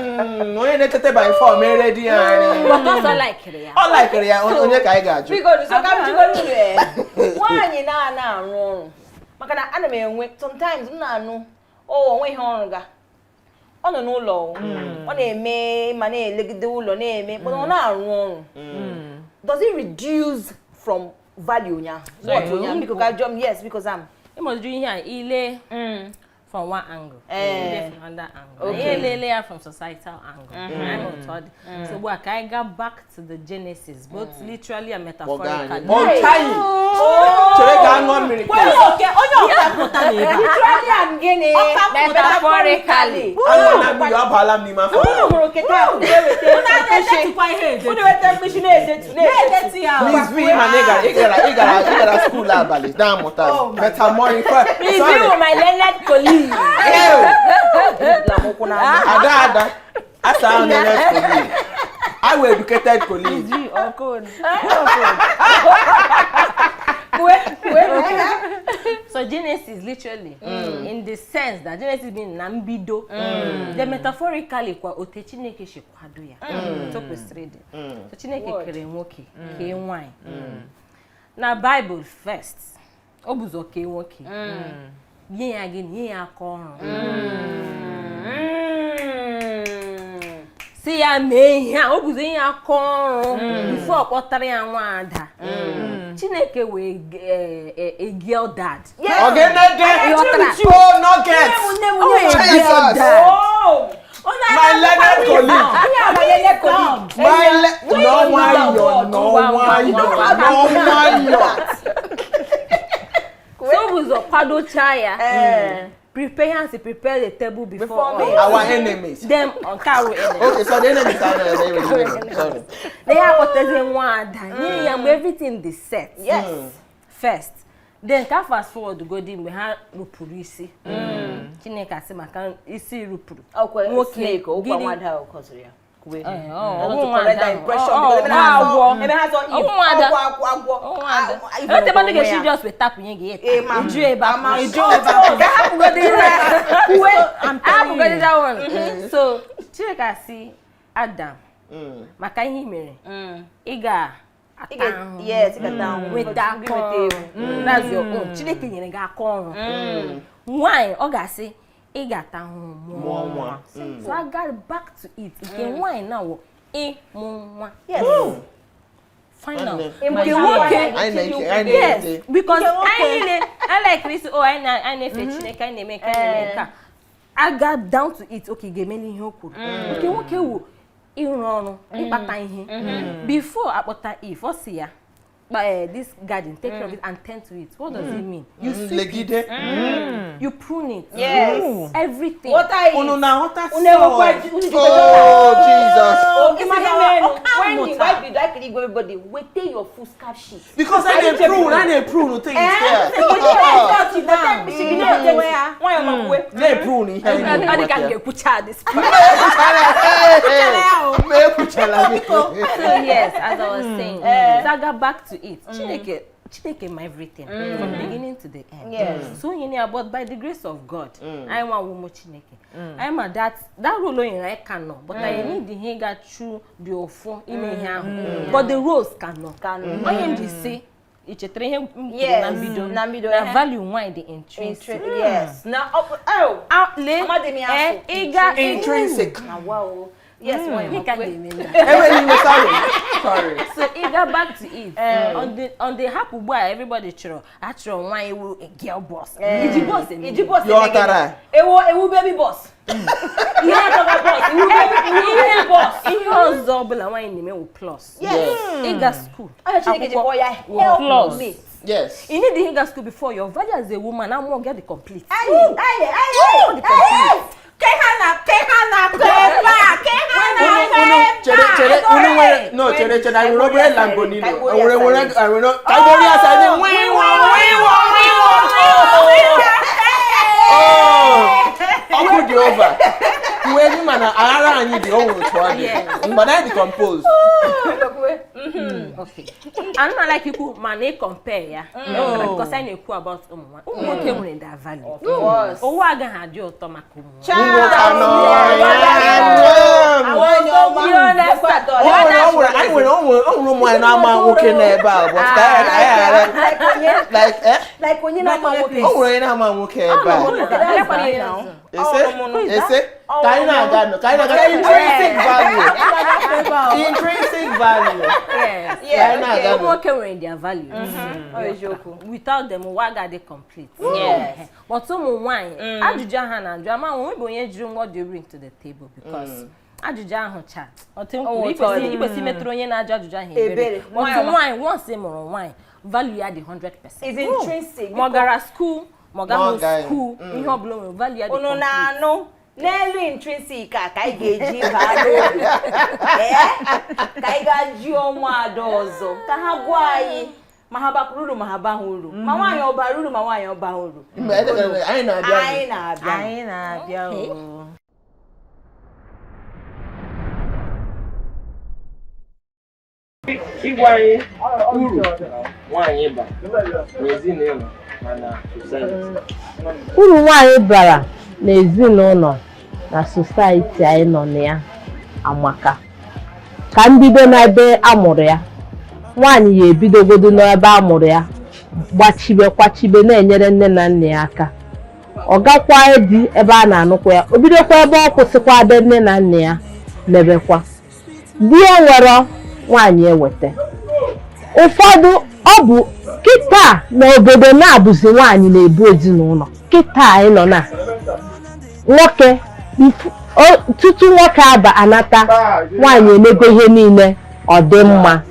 Onye na-etete by 4 mere di ya nri. But ọsọ likere ya. Ọ likere ya onye ka anyị ga-ajụ. Biko, so ka m jụgoro unu ee. Nwaanyị na-ana arụ ọrụ maka na ana m enwe sometimes m na-anụ o onwe ihe ọrụ ga ọ nọ n'ụlọ o. Ọ na-eme ma na-elegide ụlọ na-eme mana ọ na-arụ ọrụ. Does it reduce from value ụnyaahụ? What ụnyaahụ? Biko ka jụọ m yes because I'm Ịmụjụ ihe a ile from one angle, Eh. ile from another angle. Okay. Anyị elele ya from societal angle. Anyị ma otu ọ dị. So ugbu a ka anyị gaa back to the Genesis, both literally and metaphorically. Ọchaghị. Chere ka aṅụọ mmiri. Onye onye ọka mmụta na-ebe a. literally and gịnị? Ọka mmụta. Metaphorically. Aṅụọ na mmiri ọ baala m n'ime afọ. Unu hụrụ kịta unu eweta Unu a na-edetukwa ihe edetu. unu eweta mkpịsị na-edetu na-edetu. Na-edetu ya. Miss V ma na ị gara skuul abalị na-amụta metamorpho. Please Sorry. you my learned colleague. Ew. Ebula m ụkwụ n'azụ. Ada ada. Asa ahụ na-enye colleague. I were educated colleague. So Genesis literally, in the sense that Genesis means na mbido, then metaphorically kwa ote Chineke si kwado ya. Otu o kwesịrị ịdị. So Chineke kere nwoke, kee nwanyị. Na Bible first, o bụ ụzọ kee nwoke. Nye ya gịnị? Nye ya aka ọrụ. Si ya mee ihe a, o buzo ihe aka ọrụ before ọ kpọtara ya nwaada. Chineke wee a girl dad. Ogenede. Ịghọtara? Oh, nuggets. Nne m, nne m. Jesus. Oh! My learned colleague. My le no nwayọ, no nwayọ, no nwayọ. So o buzo kwadocha ya. Prepare ya, si prepare the table before Before me. us. Our enemies. Them nke ahụ enemy. Okay, so the enemies are there. They were sorry. Na ya akpọtazie nwaada nye ya mgbe everything dị set. Yes. First then ka fast forward godi mgbe ha rupụrụ isi, Chineke asị maka isi rupụrụ Ọkwa nwoke, snake, ọkwa gịnị? nwada ahụ kọziri ya. Kwue. Eh, ọ, I want to ọ, correct that nwada. impression Ọ, because ebe ha ọ, zọ agwọ. ebe ha zọ Eve, Ọ, nwada. ọgwọ agwọ agwọ. Nwaada. Ah, Eve Eweta mmadụ onwe ga-esi ya. just weta pụnye gị Eh, ma- ịta. Iju ebe a. Ama- Iju ebe a. Ka hapụgodi kwue. Hapụgodi that one. So Chineke asị Adam, maka ihe i mere, ị ga-ata Ị ga- ahụhụ. Yes, ị ga-ata ahụhụ. Nweta aka Gị nweta ọrụ. ego. That's your own. Chineke nyere gị aka ọrụ. Nwaanyị, ọ ga-asị ị ga-ata ahụhụ Mụọ mụọ nwa. nwa. So I got back to it. Nke nwaanyị na wụ ịmụ nwa. Yes. Final. Nwanne. Nke nwoke, Anyị na-eke, anyị yes, na-ete. because Nke nwoke. anyị niile I like Kristi, oh, anyị na-efe Chineke, anyị na-eme nke, anyị na-eme nke a. I got down to it. Okay, ga-eme ihe o kwuru. Nke nwoke wụ ịrụ ọrụ, ịkpata ihe. Before akpọta Eve, ọ sị ya, "This garden, take care of it and tend to it." What does it mean? You sweep it, Legide. you prune it. Yes. Everything. Water it. Unu na-aghọta Unu enwekwa sọ. unu jikwa Oh, Jesus. Oh, ịma ihe mere when the mmụta. wife be like igwe everybody, wete your foolscap sheet. Because I dey prune, I dey prune things there. Na-prune ihe anyị Ọ dị ka m na-ekwu. ga-ekwucha this part. Mma ekwuchala gị. So yes, as I was saying, saga back to it. Chineke, Chineke ma everything from beginning to the end. Yes. So onye ya, but by the grace of God, anyị nwa ụmụ Chineke. Anyị ma that role o nyere anyị ka nọ, but anyị need ihe ga through the ụfụ ime ihe ahụ. But the roles ka nọ. Ka nọ. Onye m ji si, ị chetara ihe m kwuru Yes, na mbido, na mbido, na eh. value nwanyị dị intrinsic. Yes. Na oh, Ah, lee, Amadị m ya eh, afọ. ị ga Intrinsic. Na wow. Yes, Ihe ka ga-eme ndị a. Enweghị iwe, sorry. Sorry. So ị ga back to it on the hapụ ugbu a, everybody chọrọ achọrọ nwaanyị wụ a girl boss, iji boss eme. Iji boss Yọtara. eme gịnị? Ewo ewu baby boss. Ihe achọga boss, ewu baby, ewu baby boss. Ihe ọzọ ọbụla nwaanyị na-eme wụ plus. Yes. Ịga school, Onye Chineke ji kpọọ ya wụ help plus. me. Yes. You need ịga school before your value as a woman amụọ get the complete. Ayi, ayi, ayi, ayi. Ke ha na ke ha na-akọ ebe a, ke ha na-akọ Unu ebe chere a. chere, unu nwere no, chere chere, anyị nwere obere Lamborghini. Nwere nwere nwere ka anyị gboro ya sa ndị wiwo wiwo wiwo. Oh, ọkụ dị over. Kwuo gị mana aghara anyị dị, o nwere otu ọ dị. Mgbe anyị dị compose. Okay, and na like ikwu mana ị compare ya because anyị na-ekwu about ụmụ nwaanyị, ụmụ nwoke nwere their value. Of course. Ụwa agaghị adị ụtọ maka ụmụ nwaanyị. Ụmụ nwoke anọ ya. Nwanyị ọma. You understand? O nwere o nwere anyị nwere o nwere ụmụ anyị na-ama nwoke n'ebe a, but ka anyị ghara Like onye, like eh like onye na-ama nwoke. O nwere onye na-ama nwoke ebe a. Ese ese, ka anyị na-aga nọ, ka anyị na-aga intrinsic value, intrinsic value. Yes. Ka anyị na-aga Ụmụ nọ. nwoke nwere their value. Ọ eziokwu. Without them, ụwa agaghị complete. Yes. But ụmụ nwanyị, ajụjụ ahụ na-ajụ ama nwe bụ onye jụrụ, what do you bring to the table, because ajụjụ ahụ cha otu m kwuru, Ọ nwụtọ dị. ikwesị imetụrụ onye na-ajụ ajụjụ ahụ Ebere. ebere. But nwaanyị, once ị mụrụ nwaanyị, value ya dị 100%. Is intrinsic. Ma ọ gara school, ma ọ Ma ọ gaghị gaghị. school, ihe ọbụla o nwere, value ya dị Unu complete. na-anụ n'elu intrinsic a ka anyị ga-eji baa n'obi. Ee, ka anyị gaa jụọ nwaada ọzọ ka ha gwa anyị ma ha bakwuru uru, ma ha baghị uru, ma nwaanyị ọ bara uru, ma nwaanyị ọ baghị uru. Mgbe anyị na-abịa. Anyị na-abịa. Anyị na-abịa o. Ịgwa anyị uru nwaanyị bara n'ezinụlọ ma na society. Uru nwaanyị bara n'ezinụlọ na society anyị nọ na ya amaka. Ka m bido n'ebe a mụrụ ya. Nwaanyị ya ebidogodo n'ebe a mụrụ ya gbachibe kwachibe, na-enyere nne na nna ya aka. Ọ gakwa di ebe a na-anụkwa ya, o bidokwa ebe ọ kwụsịkwa be nne na nna ya. mebekwa. Di enwerọ, nwaanyị eweta. Ụfọdụ ọ bụ kịta n'obodo na-abụzi nwaanyị na-ebu ezinụlọ. Kịta anyị nọ na nwoke tutu nwoke aba anata, nwaanyị emego ihe niile ọ dị mma.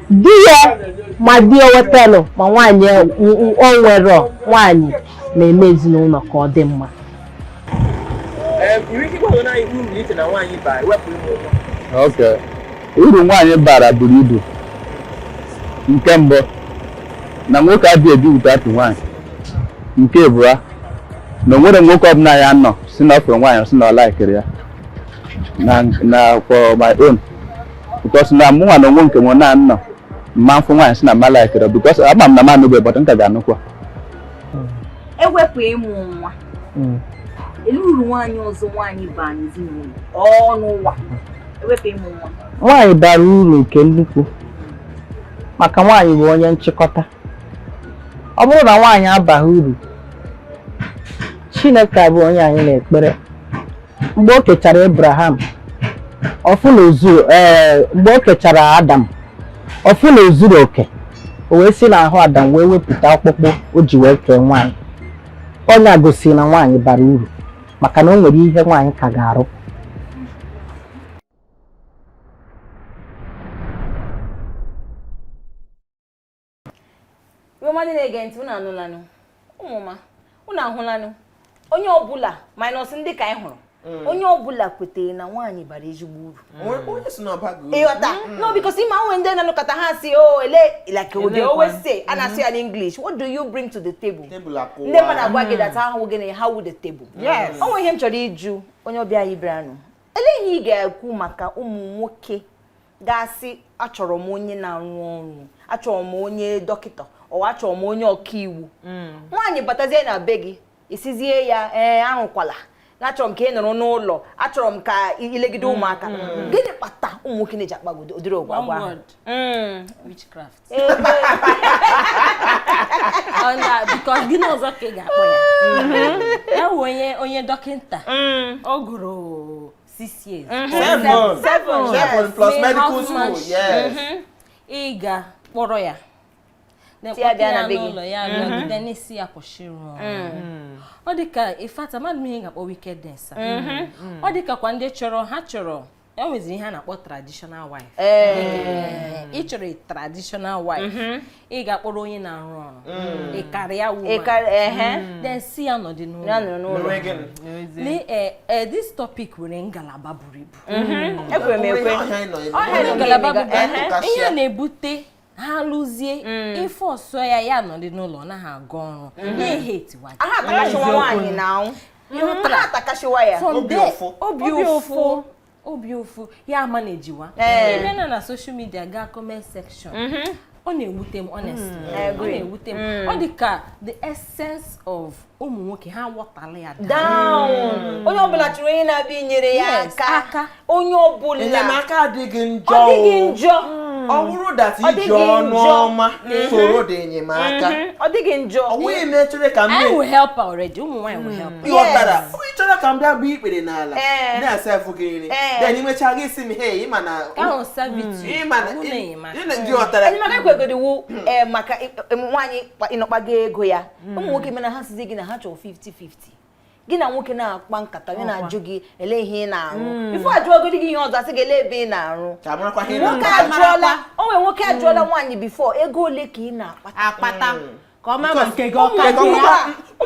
Di ya ma di ya wetalụ ma nwaanyị o nwere, nwaanyị na-eme ezinụlọ ka ọ dị mma. Ị nwere ike ịgwa anyị uru iche na nwaanyị bara wepụ ịmụ nwa? Okay. Uru nwaanyị bara buru ibu. Nke mbụ, na nwoke adịghị ebi without nwaanyị. Nke abụọ, na o nwere nwoke ọbụla ya nọ si na ọ fụrụ nwaanyị, si na ọ laikiri ya na for my own, because na mụnwa na onwe nke m na nọ mma mfụ nwaanyị si na mma laikiri, because ama m na m anụbe, but m ka ga-anụkwa. Ewepụ ịmụ nwa, ele uru nwaanyị ọzọ nwaanyị baa n'ezinụlọ ọ n'ụwa, ewepụ ịmụ nwa? Nwaanyị bara uru nke nnukwu, maka nwaanyị bụ onye nchịkọta. Ọ bụrụ na nwaanyị abaghị uru, Chineke bụ onye anyị na-ekpere, mgbe o kechara Abraham ọfụ na ozuru, ee, mgbe o kechara Adam ọfụ na ozuru oke, o wee si n'ahụ Adam wee wepụta ọkpụkpụ o ji wee kee nwaanyị. Onye a gosiri na nwaanyị bara uru, maka na o nwere ihe nwaanyị ka ga-arụ. Iwe mmadụ na-ege ntị, unu anụlanụ, ụmụma unu ahụlanụ, onye ọbụla minus ndị ka anyị hụrụ, onye ọbụla kwetere na nwaanyị bara ezigbo uru. Onye si na ọba gị uru. Ịghọta? No, because ịma onwe ndị na-anụkọta ha si o ele, like they always say, a na-asị ya n'English, "What do you bring to the table?" Tebụl akụwa. Ndị mmadụ agwa gị that ahụ gịnị ha wu the table. Yes. O nwere ihe m chọrọ ịjụ onye ọbịa anyị bịaranụ. Ele ihe ị ga-ekwu maka ụmụ nwoke ga-asị, achọrọ m onye na-arụ ọrụ, achọrọ m onye dọkịta, ọ achọrọ m onye ọkaiwu? Nwaanyị batazie na be gị, isizie ya, ee, arụkwala na achọrọ m ka ị nọrọ n'ụlọ, achọrọ m ka ilegide ụmụaka. Gịnị kpata ụmụ nwoke na-eji akpa ụdịrị ụgwọ One agwa ahụ? word. Witchcraft. Ọ na because gịnị ọzọ ka ị ga-akpọ ya? Ya wụ onye dọkịta. Ọ gụrụ 6 years. Seven. Seven. Seven plus Mee medical school. housemanship. Yes. Ị ga kpọrọ ya. Si ya bịa na be gị. N'ụlọ ya nọgide n'isi ya kwụsịrị ọrụ. Ọ dị ka, in fact, amadị m ihe ị ga-akpọ wickedness a. Ọ dị ka kwa ndị chọrọ, ha chọrọ, e nweziri ihe a na-akpọ traditional wife. Ị chọrọ a traditional wife, ị ga-akpọrọ onye na-arụ ọrụ, ị karịa woman, Ịkarị ehe. then si ya nọdị n'ụlọ. Ya nọrọ n'ụlọ. Mewe gịnị? Lee, this topic nwere ngalaba buru ibu. Ekwere m ekwe. Ọhịa anyị nọ ebe. Ọhịa nọ Ngalaba buru Ehe. ibu. Ihe a na-ebute ha lụzie, ife ọsọ ya, ya nọdị n'ụlọ, ọ naghị aga ọrụ, na-ehe etiwa gị. Aha atakashiwa nwaanyị na anwụ, aha atakashiwa ya. From Obi there, ụfụ. Obi ụfụ, obi ụfụ ya ama na-ejiwa. Ị bịa na social media, gaa comment section, ọ na-ewute m, honestly. I Ọ agree. na-ewute m. Ọ dị ka the essence of ụmụ nwoke ha ghọtala ya down. Down. Onye ọbụla chọrọ onye na-abịa inyere ya Yes, aka. aka. Onye ọbụla. Enyemaka adịghị njọ. Ọ dịghị o. njọ. Ọ bụrụ that Ọ iji dịghị ọnụ njọ. ọma soro dị enyemaka. Ọ dịghị njọ. Ọ nweghị mechere ka m I will help her already. Ụmụ nwaanyị will help her. Ịghọtara? Onye chọrọ ka m bịa bụ ikpere n'ala na-asa efu gị nri, Ee. then imecha gị isi m, hey, ịma na Ka ahụ servitude, ịma na ọ bụrụ na enyemaka. ịghọtara? Enyemaka ekwegoro iwu, ee, maka nwaanyị ịnọkpago ego ya. Ụmụ nwoke mana ha sizi gị na ha chọrọ 50-50. Gị na nwoke na-akpa nkata, onye na-ajụ gị ele ihe ị na-arụ, before ajụọgodi gị ihe ọzọ, asị gị ele ebe ị na-arụ. Ka marakwa ihe ị Nwoke na-akpata. ajụọla onwe, nwoke ajụọla nwaanyị before, ego ole ka ị na-akpata? Akpata, ka ọ maa ma nke gị ọ ka Ka dị ya.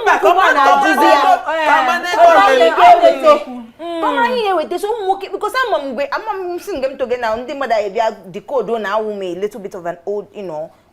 mba, ka ọ mara na-ajụzi ya. ka ama na ego Ọ ole. na-eweta. Ka ọ mara ihe na-eweta. So ụmụ nwoke, because ama m mgbe ama m si mgbe m toge na ndị mmadụ anyị bịa decode na awụ m a little bit of an old, ihe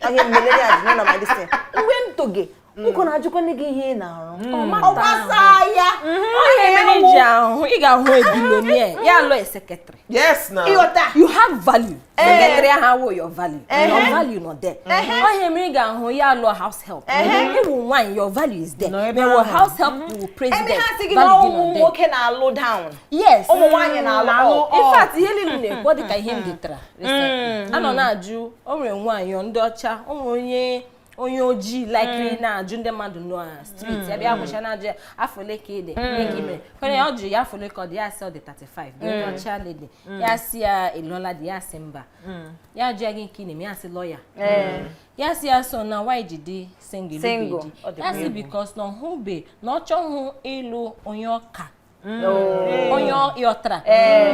millennials nọ na my this thing. Mgbe m toge, nwoke na-ajụkwa nne gị ihe ị na-arụ, ọ gbasaa ya. Ọ ihe mere iji ahụ ị ga-ahụ a billionaire ya alụ a secretary. Yes na. Ịghọta? You have value. Secretary ahụ awụ your value. Your value nọ there. Ọ ihe mere ị ga-ahụ ya alụ house help. Ịwụ nwaanyị, your value is there. Nọ ebe Ma ịwụ ahụ. house help, ịwụ Ebe president, ha sị gị na value gị ụmụ nọ there. nwoke na-alụ down, Yes. ụmụ nwaanyị na-alụ up. In fact, ihe niile na-ekwu, ọ dị ka ihe m detara recently. A nọ na-ajụ, o nwere nwaanyị ndị ọcha, o nwere onye Onye ojii like na-ajụ ndị mmadụ na street, ya bịa gwụcha na-ajụ ya afọ ole ka ị dị, ihe ka ị mere kwere ya. Ọ jụrụ ya afọ ole ka ọ dị, ya sị ọ dị 35. Dị onye ọcha lady, ya sị ya ịlụọla di, ya sị mba. Ya jụọ ya gị nke ị na-eme, ya sị lawyer. Ya sị ya so na why ji dị single? Single. Lụbe Ọ di. dịkwa Ya sị egwu. because na ọhụbe na ọ chọghị ịlụ onye ọka, onye ịghọtara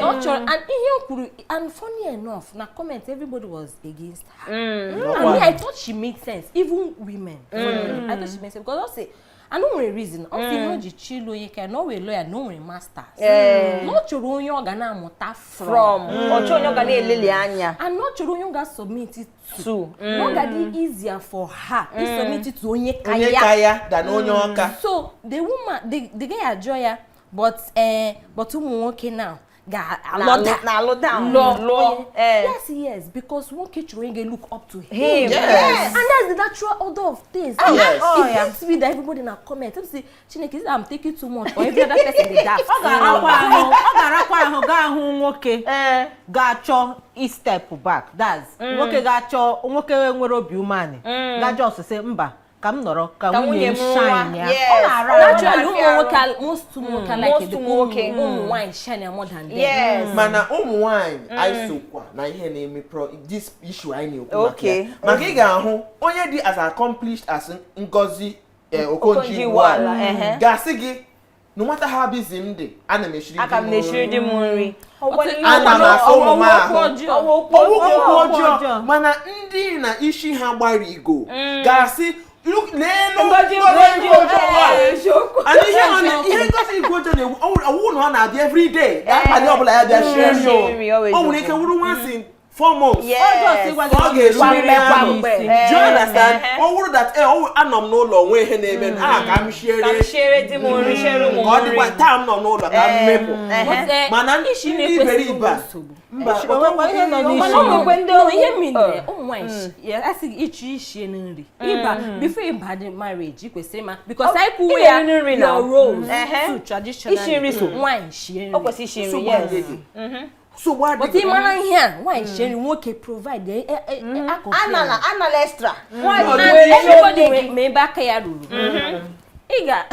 na ọ chọrọ. And ihe o kwuru, and funny enough, na comment everybody was against her. And me, I thought she made sense. Even women, funny enough, I thought she made sense because ọ sị and o nwere reason. Ọ sị na o ji chọ ịlụ onye ka ya na o wee lawyer, na o nwere masters, na ọ chọrọ onye ọ ga na-amụta from. From ọchọ onye ọ ga na-eleli anya. And na ọ chọrọ onye ọ ga-submit to. To. Na ọ ga-adị easier for her isubmit to onye ka Onye ya. ka ya da na onye ọka. So the woman, the guy ajụọ ya, but ụmụ nwoke now ga-alọda Na-alụ down. lụọ Lụọ. onye. Yes, because nwoke chọrọ onye ga-look up to him. Him. Yes. And that's the natural order of things. Yes. It pains me that everybody na comment. Them say, Chineke, is it I'm taking too much or every other person dey daft? Ọ ga-arakwa ahụ, ọ ga-arakwa ahụ gaa hụ nwoke ga-achọ i step back. That's nwoke ga-achọ, nwoke nwere obi umeanị ga-ajọ ọsịsị mba, ka m nọrọ ka Ka nwunye nwunye m m nwa. shine ya. Yes. Ọ na-ara ahụ. Naturally, ụmụ nwoke, most ụmụ nwoke like Most it. ụmụ nwoke. Ụmụ nwaanyị shine more than them. Mana ụmụ nwanyị anyị sokwa na ihe na-eme pro this issue anyị na-ekwu maka ya. Maka ị ga-ahụ onye dị as accomplished as Ngozi Okonjo-Iweala Okonjo-Iweala, ehe. ga-asị gị, no matter how busy m dị, ana m eshiri Aka di m m na-eshiri di m nri. Ana m asa ụmụ m ahụ. Ọwụ ọwụghị okwu Okwu ọjọọ. ọjọọ. Mana ndị na isi ha gbara igo ga-asị, "Look, leenu Ngozi Ngozi Okonjo Okonjo-Iweala." Eziokwu. And ihe Ngozi Okonjo na-ekwu, ọwụ na ọ na-abịa every day, ga-akpali ọbụla ya bịa shie nri o. Shie nri, always. O nwere ike wụrụ once in 4 months. Ọjọọ si gwa gị Ọ ga-esi na nri ahụ. isi. Do you understand? Ọ wụrụ that anọ m n'ụlọ nwee ihe na-eme, a ka m shiere Ka m shiere di m nri, shiere ụmụ ka ọ m nri. dịkwa taa m nọ n'ụlọ ka m mepụ. But, Mana isi ndị na-ekwesịghị iberibe a, nsogbu. mba. Onwekwa ihe nọ n'isi. Mana ụmụ Ụmụ ndị no, ihe mere ụmụ nwaanyị ya asị gị ịchọ ishie nri ịba before ịba dị marriage, ị kwesịrị ịma because anyị kwuwe ya ị na-eri nri na. your roles Ehe. too traditionally. Ishi nri so. Nwaanyị shie nri. Ọ kwesịrị ishi nri, Nsogbu yes. adịghị. Nsogbu But adịghị. ị mara ihe a, nwaanyị shie nri, nwoke provide a Anala, anala extra. Nwaanyị And bụ ezi everybody onye gị. ma ebe aka ya ruru ị ga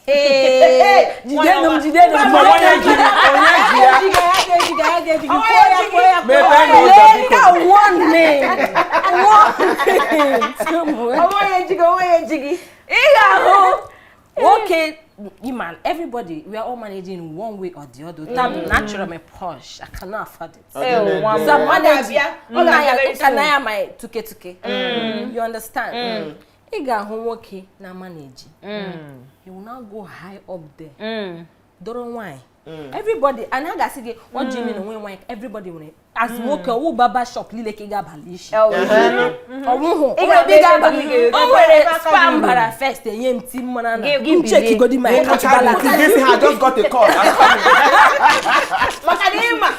Ee, jidenu m, jidenu m. Mba, onye ji onye ji ya. Ya ga-eji gị kwuo ya, kwuo ya, kwuo ya. Mepee n'ụzọ biko. One name, one name. Onwe ya ejighị, onwe ya ejighị. Ị ga-ahụ nwoke ịma everybody, we are all managing in one way or the other. Tam natural, my posh, I cannot afford it. Eh, nwa m. So I'm Ọ managing. ga-abịa, ọ ga-abịa very Can soon. I my tuke tuke, you understand? Ị ga-ahụ nwoke na manage, he will now go high up there dọrọ nwanyị. Everybody and ha ga-asị gị, what do you mean onwe nwanyị? Everybody nwere as nwoke ọwụ barber shop niile ka ị ga-abalị isi ọwụhụ. Ị O nwere ebe ị ga-aba ga-aba. ebe ị O nwere spa m bara first, enye m ti mmana na Gị m chekigodi my account balance. Gị sị ha just got a call. I'm coming. Maka na ịma.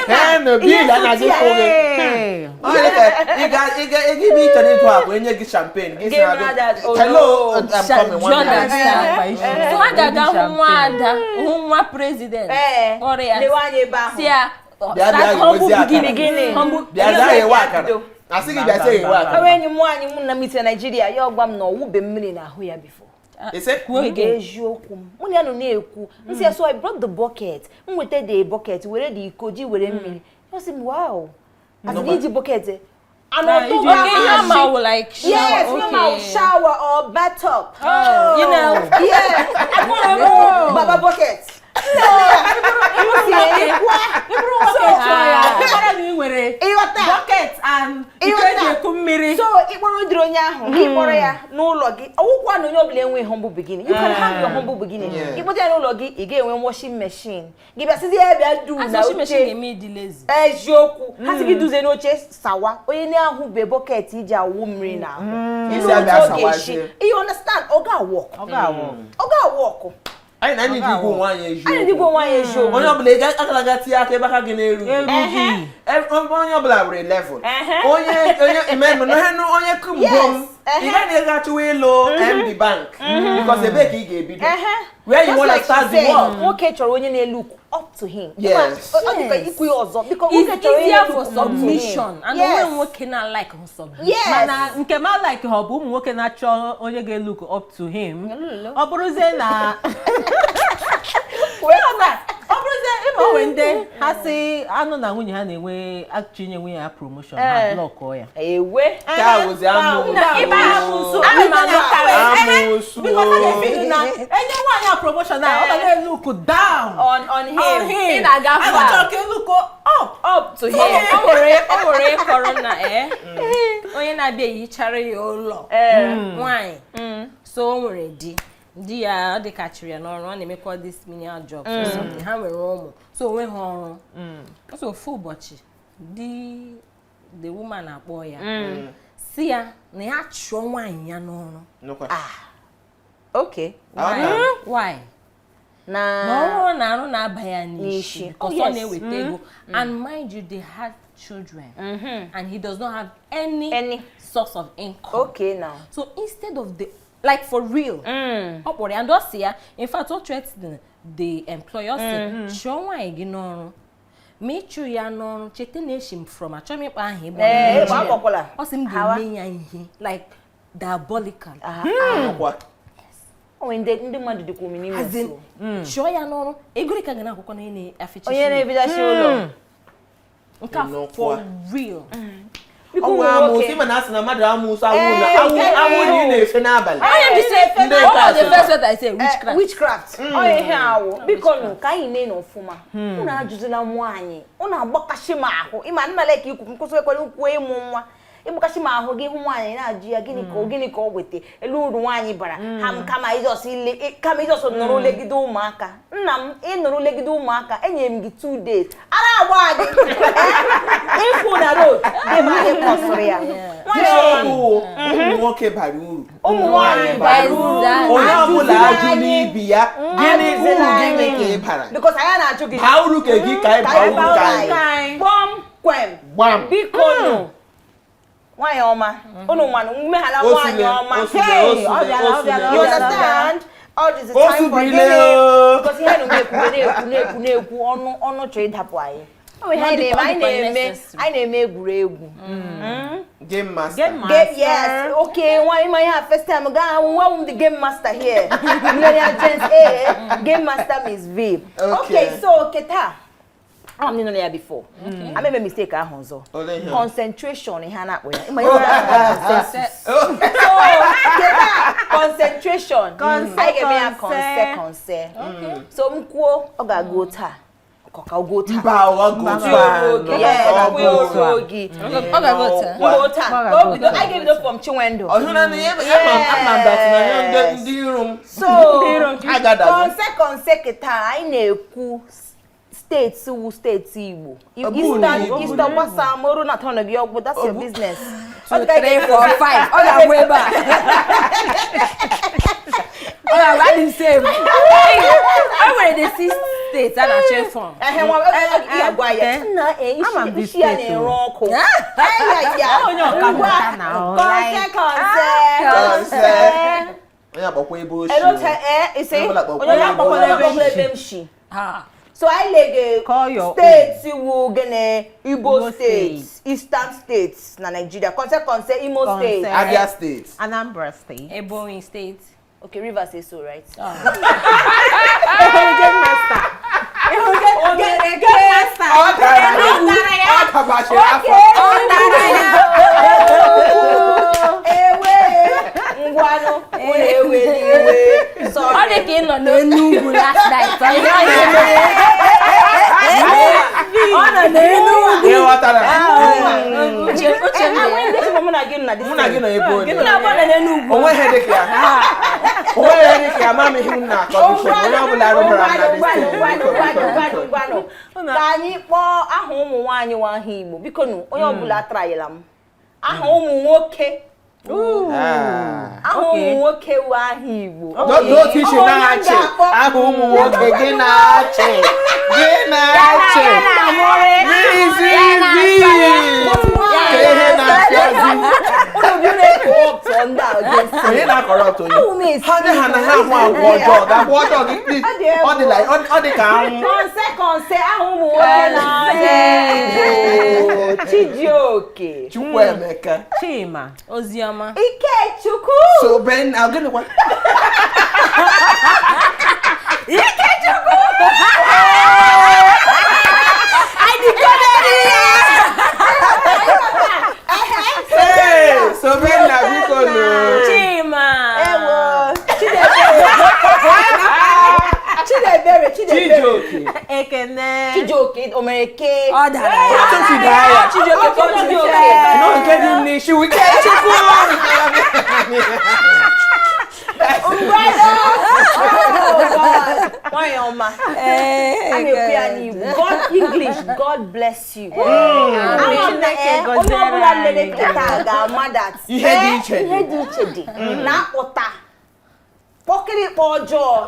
Ee, na bill anaghị kwụ gị. Ee. Ọ dị ka ị ga ebe ị chọrọ ịtụ akwa enye gị champagne gị sị Gị ha mara that, oh, hello, no. I'm coming Do one you minute. understand? So a ga-aga hụ nwa ada, hụ nwa president, kpọrọ ya Lewe anya ebe ahụ. si ya Bịa, bịa, start humble wezie akara. beginning. Humble Bịa zaa ewe akara. Asị gị bịa zaa ewe akara. Onwe enyi m nwaanyị mụ na m ite Naijiria, ya ọgwa m na ọwụbe mmiri n'ahụ ya before. Ise? Kwuo again. Eziokwu m, mụ na ya nọ na-ekwu, m sị ya, so I brought the bucket, m weta the bucket, were the iko ji were mmiri. Ya sị m, wow, as in iji bucket and Na, ọtọ iji ga Okay, ihe ama wụ like shower, yes, okay. okay. Shower or bathtub. You know. Yes, baba bucket. Ịbụrụ nwoke chọọ ya, ịmara na ị nwere Ịghọta. bucket and iko eji eku mmiri. So ịkpọrọ ụdịrị onye ahụ, gị kpọrọ ya n'ụlọ gị, ọwụkwa na onye ọbụla enweghị humble beginning. You can have your humble beginning. Ịkpọta ya n'ụlọ gị, ị ga-enwe washing machine, gị bịa sizi ya bịa du na Washing machine oche. ga-eme ịdị lazy. Eziokwu, ha sị gị duzie n'oche sawa onye na-ahụbe bucket iji awụ mmiri n'ahụ. Isi abịa Ịlụ otu ọ ga-esi. sawazie. You understand? Ọ ga-awọk. Ọ ga-awọ. Ọ ga-awọkụ. Anyị na anyị ji igwe onwe anyị Anyị eziokwu. dịgwa onwe anyị eziokwu. Onye ọbụla ị agala ga tinye aka ebe aka gị na-eru. Erughị. Onye ọbụla nwere level. Onye imeme na ihe onye kumbom. Yes, Ị gaghị aga chụwa ịlụ MD bank because ebee ka ị ga-ebido? Where you Just wanna like she start the said, work? nwoke chọrọ onye na-look up to him. Yes. Ọ dịka ikwu ya ọzọ, biko, It's nwoke chọrọ easier onye for look up to him. submission and Yes. onwe nwoke na-like submission. Yes. Mana nke m like ha, ọ bụ ụmụ nwoke na-achọ onye ga-look up to him. Ọ bụrụzie na ọ bụrụzie ịma onwe ndị ha si anụ na nwunye ha na-enwe achọ inye nwunye ya promotion, ha blockụọ ya. Ewe. Nke a wụzi amoosu. Na ịba amoosu, Ana ana m anụkarị. Amoosu. Because a na-efeel na enye nwaanyị a promotion a, ọ ga na-look down On him. on him. Ị na-aga And ọ far. chọrọ ka e look up. Up to him. O nwere ịkọrọ na onye na-abịa ehichara ya ụlọ nwanyị, so o nwere di ya, ọ dịka chịrị ya n'ọrụ, ọ na-emekwa this menial job or something. Ha nwere ụmụ, so onwe ha ọrụ. So ofu ụbọchị, di the woman akpọ ya, si ya na ya chụọ nwaanyị ya n'ọrụ. Nụkwa. Okay. Why? Na Na ọrụ ọ na-arụ na-aba ya N'isi. n'isi because Oh, yes. ọ na-eweta ego, and mind you, they had children and he does not have any source of income. Okay now. So instead of the, like, for real, ọ kpọrọ ya and ọ sị ya, in fact, ọ threatened the employer, ọ sị chụọ nwaanyị gị n'ọrụ, ma ịchụ ya n'ọrụ, cheta na eshi m from, achọghị m ịkpọ aha ebe ọ Ee, nọ. ịkpọ akpọkwala. Ọ sị m ga-eme ya ihe like diabolical. Nụkwa. O nwere ndị mmadụ dịkwa omimi As in, nso. chụọ ya n'ọrụ, ego ka ga na-akwụkwọ na onye na-afịchisi Onye na-ebidachi ụlọ. Nke a Nnukwu. for real. Biko, Ọnwụ ụmụ amoosu. nwoke. Ịma na asị na mmadụ amoosu awụ na Ee, awụ nke awụ na ị ahụ. na-efe n'abalị. Onye m ji say Ndị what nke was the asịrị. first word I say? Witchcraft. Witchcraft. Ọ ihe awụ. Biko nụ, ka anyị mee n'ọfụma. Unu ajụzila nwaanyị. Unu agbakashi m ahụ. Ịma nna like ikwu nkwụsị ekwere ukwu ịmụ nwa. Ịgbakashi m ahụ gị hụ nwaanyị na-ajụ ya gịnị ka gịnị ka ọ weta elu uru nwaanyị bara ha m, kama ịjọs ile, kama ịjọs nọrọ legide ụmụaka. Nna m, ịnọrọ legide ụmụaka, enyere m gị 2 days, ara agba gị ịfụ na road ebe anyị kọsịrị ya. Nwaanyị ọma. Isiokwu: ụmụ nwoke bara uru, Ụmụ nwaanyị bara uru. Exactly. Onye ọbụla ajụ Ajụzila anyị. n'ibi ya, gịnị uru Ajụzila gịnị anyị. ka ị bara? Because anyị na-achụ gị. Baa uru ka gị, ka anyị ka baa anyị uru baa ka uru anyị. anyị. Kpọmkwem. Gbam. Biko nụ, nwaanyị ọma, unu manụ mmeghala nwaanyị Osule, ọma. osule, Hey, osule, ọ bịara, ọ bịara, osule. You ọ bịara. understand? All this is time for Osubrile gịnị? o. Because ihe na na-ekwu na-ekwu na-ekwu na-ekwu, ọnụ ọnụ chọrọ ịdapụ anyị. Ọ bụ ihe anyị na-eme, anyị na-eme, anyị na-eme egwuregwu. Game master. Game master. Game, yes. Okay, nwa ịma ihe a first time gaa, nwa m the game master here. Millionaire Gents A, game master Miss V. Okay. Okay, so keta. Ama m nọ ya before. Ama mistake ahụ ọzọ. Olee ihe? Concentration, ihe a na-akpọ ya. Ịma ihe ọ na-akpọ consensus. So, keta concentration. Anyị ga-eme ya conse conse. So m kwuo, ọ ga-agụ taa. Ka ọ gụọ taa. Mba, ọ Tuo oge. Yes, go kwuo oru oge. Ọ ga-aga otu a. Kwuo taa. Ka o bido, anyị ga-ebido from Chinwendu. Ọhụrụ na ihe ama m that na ya ndị iro m So, agadago. conse conse, kịta anyị na-ekwu steeti wu steeti Igbo. Ọ bụ na Eastern Igbo. Eastern gbasa mụrụ na tọn gị ọgwụ, that's your business. 2, 3, 4, 5. Ọ ga-agwụ ebe a. Ọ ga-agwụ adị m same. E nwere the six states a na-achọ ịfọm. Ehe, nwa ị ga-agwa ya. Nna Ama m the isi ya state na-ere o. ọkụ. Aya ya. Onye ọkammụta na ọ Conse conse. Conse. Onye akpọkwa ebe o si. Elote isi Onye ọbụla kpọkwara onye ebe akpọkwala o si. ebe m shi. So anyị lege Call your steeti wu gịnị? Igbo Igbo steeti, Eastern states na Nigeria. Conse conse, Imo Conse. steeti. Abia Steeti. Anambra State. Ebonyi Steeti. Okay, Rivers is so right. Game master. Game master. Ọ dara ya. Ọ dabachiri afọ. Ewe, ngwanụ, unu eweli iwe. Ọ Sorry. dị ka ị nọ n'Enugwu last night. Ọ ihe ọ na-eme. Ọ nọ n'Enugwu. Ị ghọtara? Uche uche m dị. Ndị mụ na gị nọ na this Mụ na gị nọ ebe ole? Mụ na abụọ nọ n'Enugwu. Onweghị dị ka ya. Onweghị dị ka ya, ama m ihe m na-akọ, biko. Onye ọbụla rụbara m na this Ngwanụ, thing, ngwanụ, biko, ngwanụ, biko, ngwanụ, biko. ngwanụ. Ka anyị kpọọ aha ụmụ nwaanyị nwa aha Igbo. Biko nụ, onye ọbụla atrayela m. Aha ụmụ nwoke. Ah. Aha ụmụ nwoke wụ aha Igbo. N'otu iche Ọ onye m na-achị ga-akpọ. aha ụmụ nwoke gị na-achị gị na-achị Mizi ka ihe na-achịzi. Unu of you na-corrupt ndị a against me. Onye na-akọrọ onye? Ahụ m esi. Ha dị ha na ha ahụ agwa ọjọọ gị, agwa ọjọọ gị, please. Ọ dị like ọ dị ka anwụ. Konse konse ahụ ụmụ nwoke na-adị. Chijioke. Chukwuemeka. Chima. Oziọma. Ikechukwu. So Ben, gịnịkwa? Ikechukwu. I decoded it. Hey, so Ben na biko nụ. Chima. Ewo. Chidebere. Chidebere. Chijioke. Ekene. Chijioke o mere ke. Ọ dara ya. Atụsi daa ya. Chijioke ka ọ Chijioke. No, nke dị m n'isi, Ikechukwu. Nwanyị ọma. A na-ekwu ya n'Igbo. God English, God bless you. Ama m na Chineke onye ọbụla gọziere lere anyị. kịta ga-ama that Ihe dị iche dị. Ihe dị iche dị. Na-akpụta kpọkịrịkpọ ọjọọ.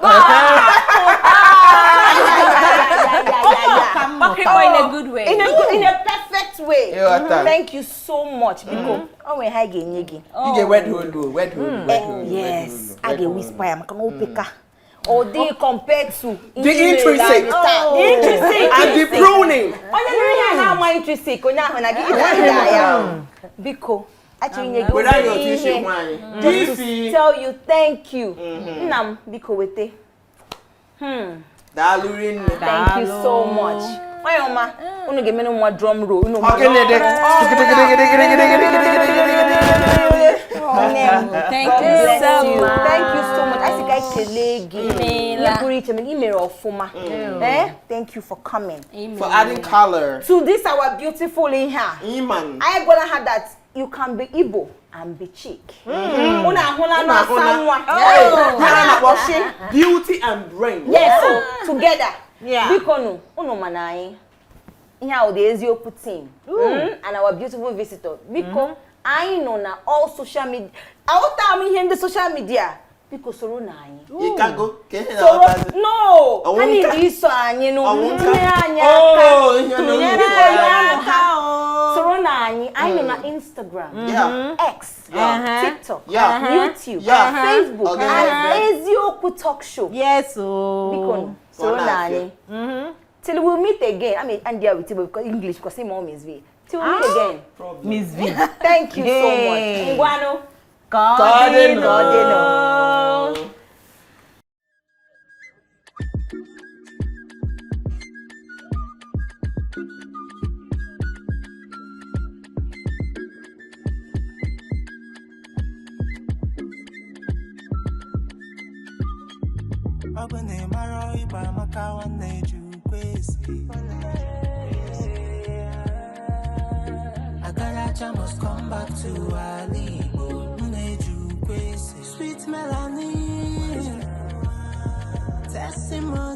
Kpọkịrịkpọ in a good way. In a perfect way. Ịghọta. Thank you so much. Biko, o nwere ha ga-enye gị. Ị ga-eweda olu, weda olu, weda olu. Yes, a ga-ewispa ya maka na o peka. Ọ dị compared to The intrinsic. The intrinsic. And the pruning. Onye nụrụ ihe a na-ama intrinsic, onye ahụ na gị ịda ya. Biko, achọrọ inye gị Were anyị obere otu isi ihe. nwaanyị. Just to Isi. tell you thank you. Nna m, biko wete. Daalụ rinne. Thank you so much. Nwanyị ọma, unu ga-emere nwa drum roll. Unu Ọ gịnị dị? Nne m, Thank God you bless so you. much. Thank you so much. Asị ka anyị kelee gị. Imeela. Ihe pụrụ iche, i mere ọfụma. Thank you for coming. For adding color. To this our beautiful ihe a. Iman. Anyị gwara ha that you can be Igbo and be chic. Unu ahụla Unu ahụla. n'asa nwa. Ha na-akpọ beauty and brain. Yes, so together. Yeah. Biko nu, unu ma na anyị. Ihe a the Eziokwu team. And our beautiful visitor. Biko, anyị nọ na all social media. Aghọta m ihe ndị social media. Biko soro na anyị. Ịkago ka ihe Soro na-aghọtazi. no, Ọwụ ha nka. niile iso anyị nụ. Ọwụ nka. Tụnyere anyị aka. Oh, ihe na Tụnyere unu. anyị aka. Soro na anyị. Anyị nọ na Instagram. Yeah. X, Yeah. TikTok, Yeah. YouTube, Yeah. Facebook, Okay. and Eziokwu Talk Show. Yes o. Biko nụ, soro na anyị. Till we meet again. I mean, and there with you because English, because him mom is V. Till we meet again. Miss V. Thank you so much. Yay. Ngwanu. Ka Ka ọ dị ọ nụ. Ka ọ dị nụ. Ọ bụ na ị mara ịgba amaka nwanne ji ukwe esi. Agaracha must come back to ala Igbo. M na-eji ukwe esi. Sweet melanin, testimony.